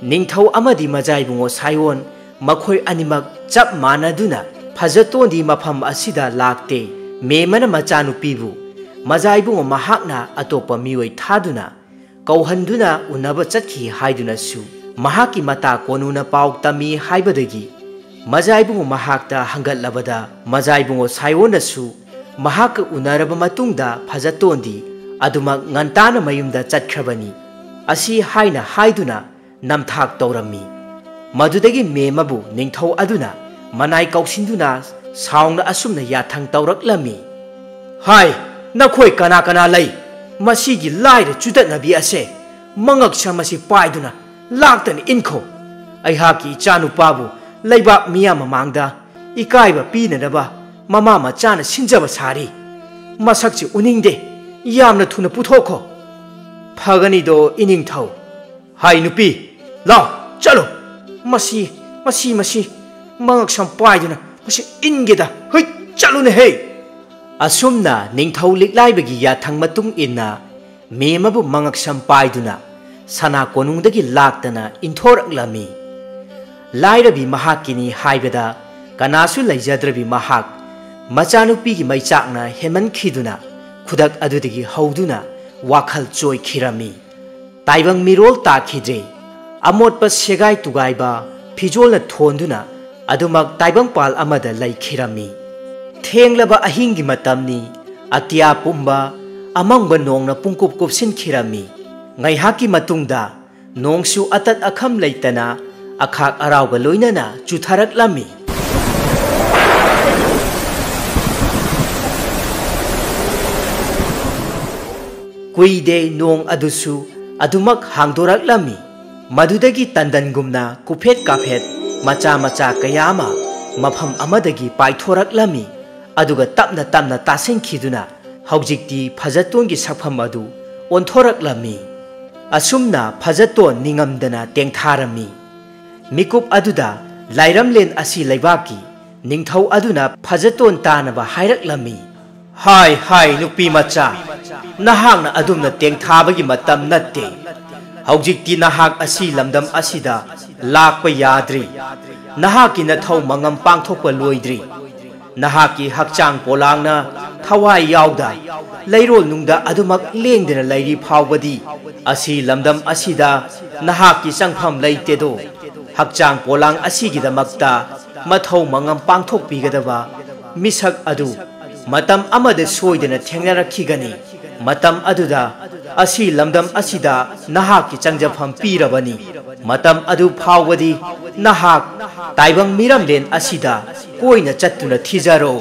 ꯅꯤꯡꯊꯧ ꯑꯃꯗꯤ ꯃꯖꯥ ꯏꯕꯨꯡꯉꯣ ꯁꯥꯏꯑꯣꯟ ꯃꯈꯣꯏ ꯑꯅꯤꯃꯛ ꯆꯞ ꯃꯥꯟꯅꯗꯨꯅ ꯐꯖꯇꯣꯟꯗꯤ ꯃꯐꯝ ꯑꯁꯤꯗ ꯂꯥꯛꯇꯦ꯫ ꯃꯦꯃꯅ ꯃꯆꯥꯅꯨꯄꯤꯕꯨ ꯃꯖꯥ ꯏꯕꯨꯡꯉꯣ ꯃꯍꯥꯛꯅ ꯑꯇꯣꯞꯄ ꯃꯤꯑꯣꯏ ꯊꯥꯗꯨꯅ ꯀꯧꯍꯟꯗꯨꯅ ꯎꯅꯕ ꯆꯠꯈꯤ ꯍꯥꯏꯗꯨꯅꯁꯨ ꯃꯍꯥꯛꯀꯤ ꯃꯇꯥ ꯀꯣꯅꯨꯅ ꯄꯥꯎ ꯇꯝꯃꯤ ꯍꯥꯏꯕꯗꯒꯤ ꯃꯖꯥ ꯏꯕꯨꯡꯉꯣ ꯃꯍꯥꯛꯇ ꯍꯪꯒꯠꯂꯕꯗ ꯃꯖꯥ ꯏꯕꯨꯡꯉꯣ ꯁꯥꯏꯑꯣꯟꯅꯁꯨ ꯃꯍꯥꯛꯀ ꯎꯅꯔꯕ ꯃꯇꯨꯡꯗ ꯐꯖꯇꯣꯟꯗꯤ ꯑꯗꯨꯃꯛ ꯉꯟꯇꯥꯅ ꯃꯌꯨꯝꯗ ꯆꯠꯈ꯭ꯔꯕꯅꯤ꯫ ꯑꯁꯤ ꯍꯥꯏꯅ ꯍꯥꯏꯗꯨꯅ ꯅꯝꯊꯥꯛ ꯇꯧꯔꯝꯃꯤ꯫ ꯃꯗꯨꯗꯒꯤ ꯃꯦꯃꯕꯨ ꯅꯤꯡꯊꯧ ꯑꯗꯨꯅ ꯃꯅꯥꯏ ꯀꯧꯁꯤꯟꯗꯨꯅ ꯁꯥꯎꯅ ꯑꯁꯨꯝꯅ ꯌꯥꯊꯪ ꯇꯧꯔꯛꯂꯝꯃꯤ, "ꯍꯥꯏ, ꯅꯈꯣꯏ ꯀꯅꯥ ꯀꯅꯥ ꯂꯩ? ꯃꯁꯤꯒꯤ ꯂꯥꯏꯔ ꯆꯨꯗꯠꯅꯕꯤ ꯑꯁꯦ ꯃꯉꯛꯁꯝ ꯑꯁꯤ ꯄꯥꯏꯗꯨꯅ ꯂꯥꯛꯇꯅ ꯏꯟꯈꯣ꯫ ꯑꯩꯍꯥꯛꯀꯤ ꯏꯆꯥꯅꯨꯄꯥꯕꯨ ꯂꯩꯕꯥꯛ ꯃꯤꯌꯥꯝ ꯃꯃꯥꯡꯗ ꯏꯀꯥꯏꯕ ꯄꯤꯅꯅꯕ ꯃꯃꯥ ꯃꯆꯥꯅ ꯁꯤꯟꯖꯕ ꯁꯥꯔꯤ꯫ ꯃꯁꯛꯁꯤ ꯎꯅꯤꯡꯗꯦ꯫ ꯌꯥꯝꯅ ꯊꯨꯅ ꯄꯨꯊꯣꯛꯈꯣ꯫ ꯐꯒꯅꯤꯗꯣ ꯏꯅꯤꯡꯊꯧ꯫ ꯍꯥꯏ ꯅꯨꯄꯤ, ꯂꯥꯎ, ꯆꯠꯂꯨ꯫ ꯃꯁꯤ, ꯃꯁꯤ, ꯃꯁꯤ, ꯃꯉꯛꯁꯝ ꯄꯥꯏꯗꯨꯅ ꯃꯁꯤ ꯏꯟꯒꯦꯗ꯫ ꯍꯨꯏ, ꯆꯠꯂꯨꯅꯦꯍꯦ꯫ ꯑꯁꯨꯝꯅ ꯅꯤꯡꯊꯧ ꯂꯤꯛꯂꯥꯏꯕꯒꯤ ꯌꯥꯊꯪ ꯃꯇꯨꯡ ꯏꯟꯅ ꯃꯦꯝꯃꯕꯨ ꯃꯉꯛꯁꯝ ꯄꯥꯏꯗꯨꯅ ꯁꯅꯥ ꯀꯣꯅꯨꯡꯗꯒꯤ ꯂꯥꯛꯇꯅ ꯏꯟꯊꯣꯔꯛꯂꯝꯃꯤ꯫ ꯂꯥꯏꯔꯕꯤ ꯃꯍꯥꯛꯀꯤꯅꯤ ꯍꯥꯏꯕꯗ ꯀꯅꯥꯁꯨ ꯂꯩꯖꯗ꯭ꯔꯕꯤ ꯃꯍꯥꯛ ꯃꯆꯥꯅꯨꯄꯤꯒꯤ ꯃꯩꯆꯥꯛꯅ ꯍꯦꯟꯃꯟꯈꯤꯗꯨꯅ ꯈꯨꯗꯛ ꯑꯗꯨꯗꯒꯤ ꯍꯧꯗꯨꯅ ꯋꯥꯈꯜ ꯆꯣꯏꯈꯤꯔꯝꯃꯤ꯫ ꯇꯥꯏꯕꯪ ꯃꯤꯔꯣꯜ ꯇꯥꯈꯤꯗ꯭ꯔꯦ꯫ ꯑꯃꯣꯠꯄ ꯁꯦꯒꯥꯏ ꯇꯨꯒꯥꯏꯕ ꯐꯤꯖꯣꯜꯅ ꯊꯣꯟꯗꯨꯅ ꯑꯗꯨꯃꯛ ꯇꯥꯏꯕꯪꯄꯥꯜ ꯑꯃꯗ ꯂꯩꯈꯤꯔꯝꯃꯤ꯫ ꯊꯦꯡꯂꯕ ꯑꯍꯤꯡꯒꯤ ꯃꯇꯝꯅꯤ꯫ ꯑꯇꯤꯌꯥ ꯄꯨꯝꯕ ꯑꯃꯪꯕ ꯅꯣꯡꯅ ꯄꯨꯡꯀꯨꯞ ꯀꯨꯞꯁꯤꯟꯈꯤꯔꯝꯃꯤ꯫ ꯉꯥꯏꯍꯥꯛꯀꯤ ꯃꯇꯨꯡꯗ ꯅꯣꯡꯁꯨ ꯑꯇꯠ ꯑꯈꯝ ꯂꯩꯇꯅ ꯑꯈꯥꯛ ꯑꯔꯥꯎꯒ ꯂꯣꯏꯅꯅ ꯆꯨꯊꯔꯛꯂꯝꯃꯤ꯫ ꯀꯨꯏꯗꯦ ꯅꯣꯡ ꯑꯗꯨꯁꯨ ꯑꯗꯨꯃꯛ ꯍꯥꯡꯗꯣꯔꯛꯂꯝꯃꯤ꯫ ꯃꯗꯨꯗꯒꯤ ꯇꯟꯗꯟꯒꯨꯝꯅ ꯀꯨꯐꯦꯠ ꯀꯥꯐꯦꯠ ꯃꯆꯥ ꯃꯆꯥ ꯀꯌꯥ ꯑꯃ ꯃꯐꯝ ꯑꯃꯗꯒꯤ ꯄꯥꯏꯊꯣꯔꯛꯂꯝꯃꯤ꯫ ꯑꯗꯨꯒ ꯇꯞꯅ ꯇꯞꯅ ꯇꯥꯁꯤꯟꯈꯤꯗꯨꯅ ꯍꯧꯖꯤꯛꯇꯤ ꯐꯖꯇꯣꯟꯒꯤ ꯁꯛꯐꯝ ꯑꯗꯨ ꯑꯣꯟꯊꯣꯔꯛꯂꯝꯃꯤ꯫ ꯑꯁꯨꯝꯅ ꯐꯖꯇꯣꯟ ꯅꯤꯡꯉꯝꯗꯅ ꯇꯦꯡꯊꯥꯔꯝꯃꯤ꯫ ꯃꯤꯀꯨꯞ ꯑꯗꯨꯗ ꯂꯥꯏꯔꯝꯂꯦꯟ ꯑꯁꯤ ꯂꯩꯕꯥꯛꯀꯤ ꯅꯤꯡꯊꯧ ꯑꯗꯨꯅ ꯐꯖꯇꯣꯟ ꯇꯥꯅꯕ ꯍꯥꯏꯔꯛꯂꯝꯃꯤ꯫ ꯍꯥꯏ, ꯍꯥꯏ, ꯅꯨꯄꯤ ꯃꯆꯥ, ꯅꯍꯥꯛꯅ ꯑꯗꯨꯝꯅ ꯇꯦꯡꯊꯥꯕꯒꯤ ꯃꯇꯝ ꯅꯠꯇꯦ꯫ ꯍꯧꯖꯤꯛꯇꯤ ꯅꯍꯥꯛ ꯑꯁꯤ ꯂꯝꯗꯝ ꯑꯁꯤꯗ ꯂꯥꯛꯄ ꯌꯥꯗ꯭ꯔꯤ꯫ ꯅꯍꯥꯛꯀꯤ ꯅꯊꯧ ꯃꯉꯝ ꯄꯥꯡꯊꯣꯛꯄ ꯂꯣꯏꯗ꯭ꯔꯤ꯫ ꯅꯍꯥꯛꯀꯤ ꯍꯛꯆꯥꯡ ꯄꯣꯂꯥꯡꯅ ꯊꯋꯥꯏ ꯌꯥꯎꯗ ꯂꯩꯔꯣꯜ ꯅꯨꯡꯗ ꯑꯗꯨꯃꯛ ꯂꯦꯡꯗꯅ ꯂꯩꯔꯤ ꯐꯥꯎꯕꯗꯤ ꯑꯁꯤ ꯂꯝꯗꯝ ꯑꯁꯤꯗ ꯅꯍꯥꯛꯀꯤ ꯆꯪꯐꯝ ꯂꯩꯇꯦꯗꯣ꯫ ꯍꯛꯆꯥꯡ ꯄꯣꯂꯥꯡ ꯑꯁꯤꯒꯤꯗꯃꯛꯇ ꯃꯊꯧ ꯃꯉꯝ ꯄꯥꯡꯊꯣꯛꯄꯤꯒꯗꯕ ꯃꯤꯁꯛ ꯑꯗꯨ ꯃꯇꯝ ꯑꯃꯗ ꯁꯣꯏꯗꯅ ꯊꯦꯡꯅꯔꯛꯈꯤꯒꯅꯤ꯫ ꯃꯇꯝ ꯑꯗꯨꯗ ꯑꯁꯤ ꯂꯝꯗꯝ ꯑꯁꯤꯗ ꯅꯍꯥꯛꯀꯤ ꯆꯪꯖꯐꯝ ꯄꯤꯔꯕꯅꯤ꯫ ꯃꯇꯝ ꯑꯗꯨ ꯐꯥꯎꯕꯗꯤ ꯅꯍꯥꯛ ꯇꯥꯏꯕꯪ ꯃꯤꯔꯝꯂꯦꯟ ꯑꯁꯤꯗ ꯀꯣꯏꯅ ꯆꯠꯇꯨꯅ ꯊꯤꯖꯔꯣ꯫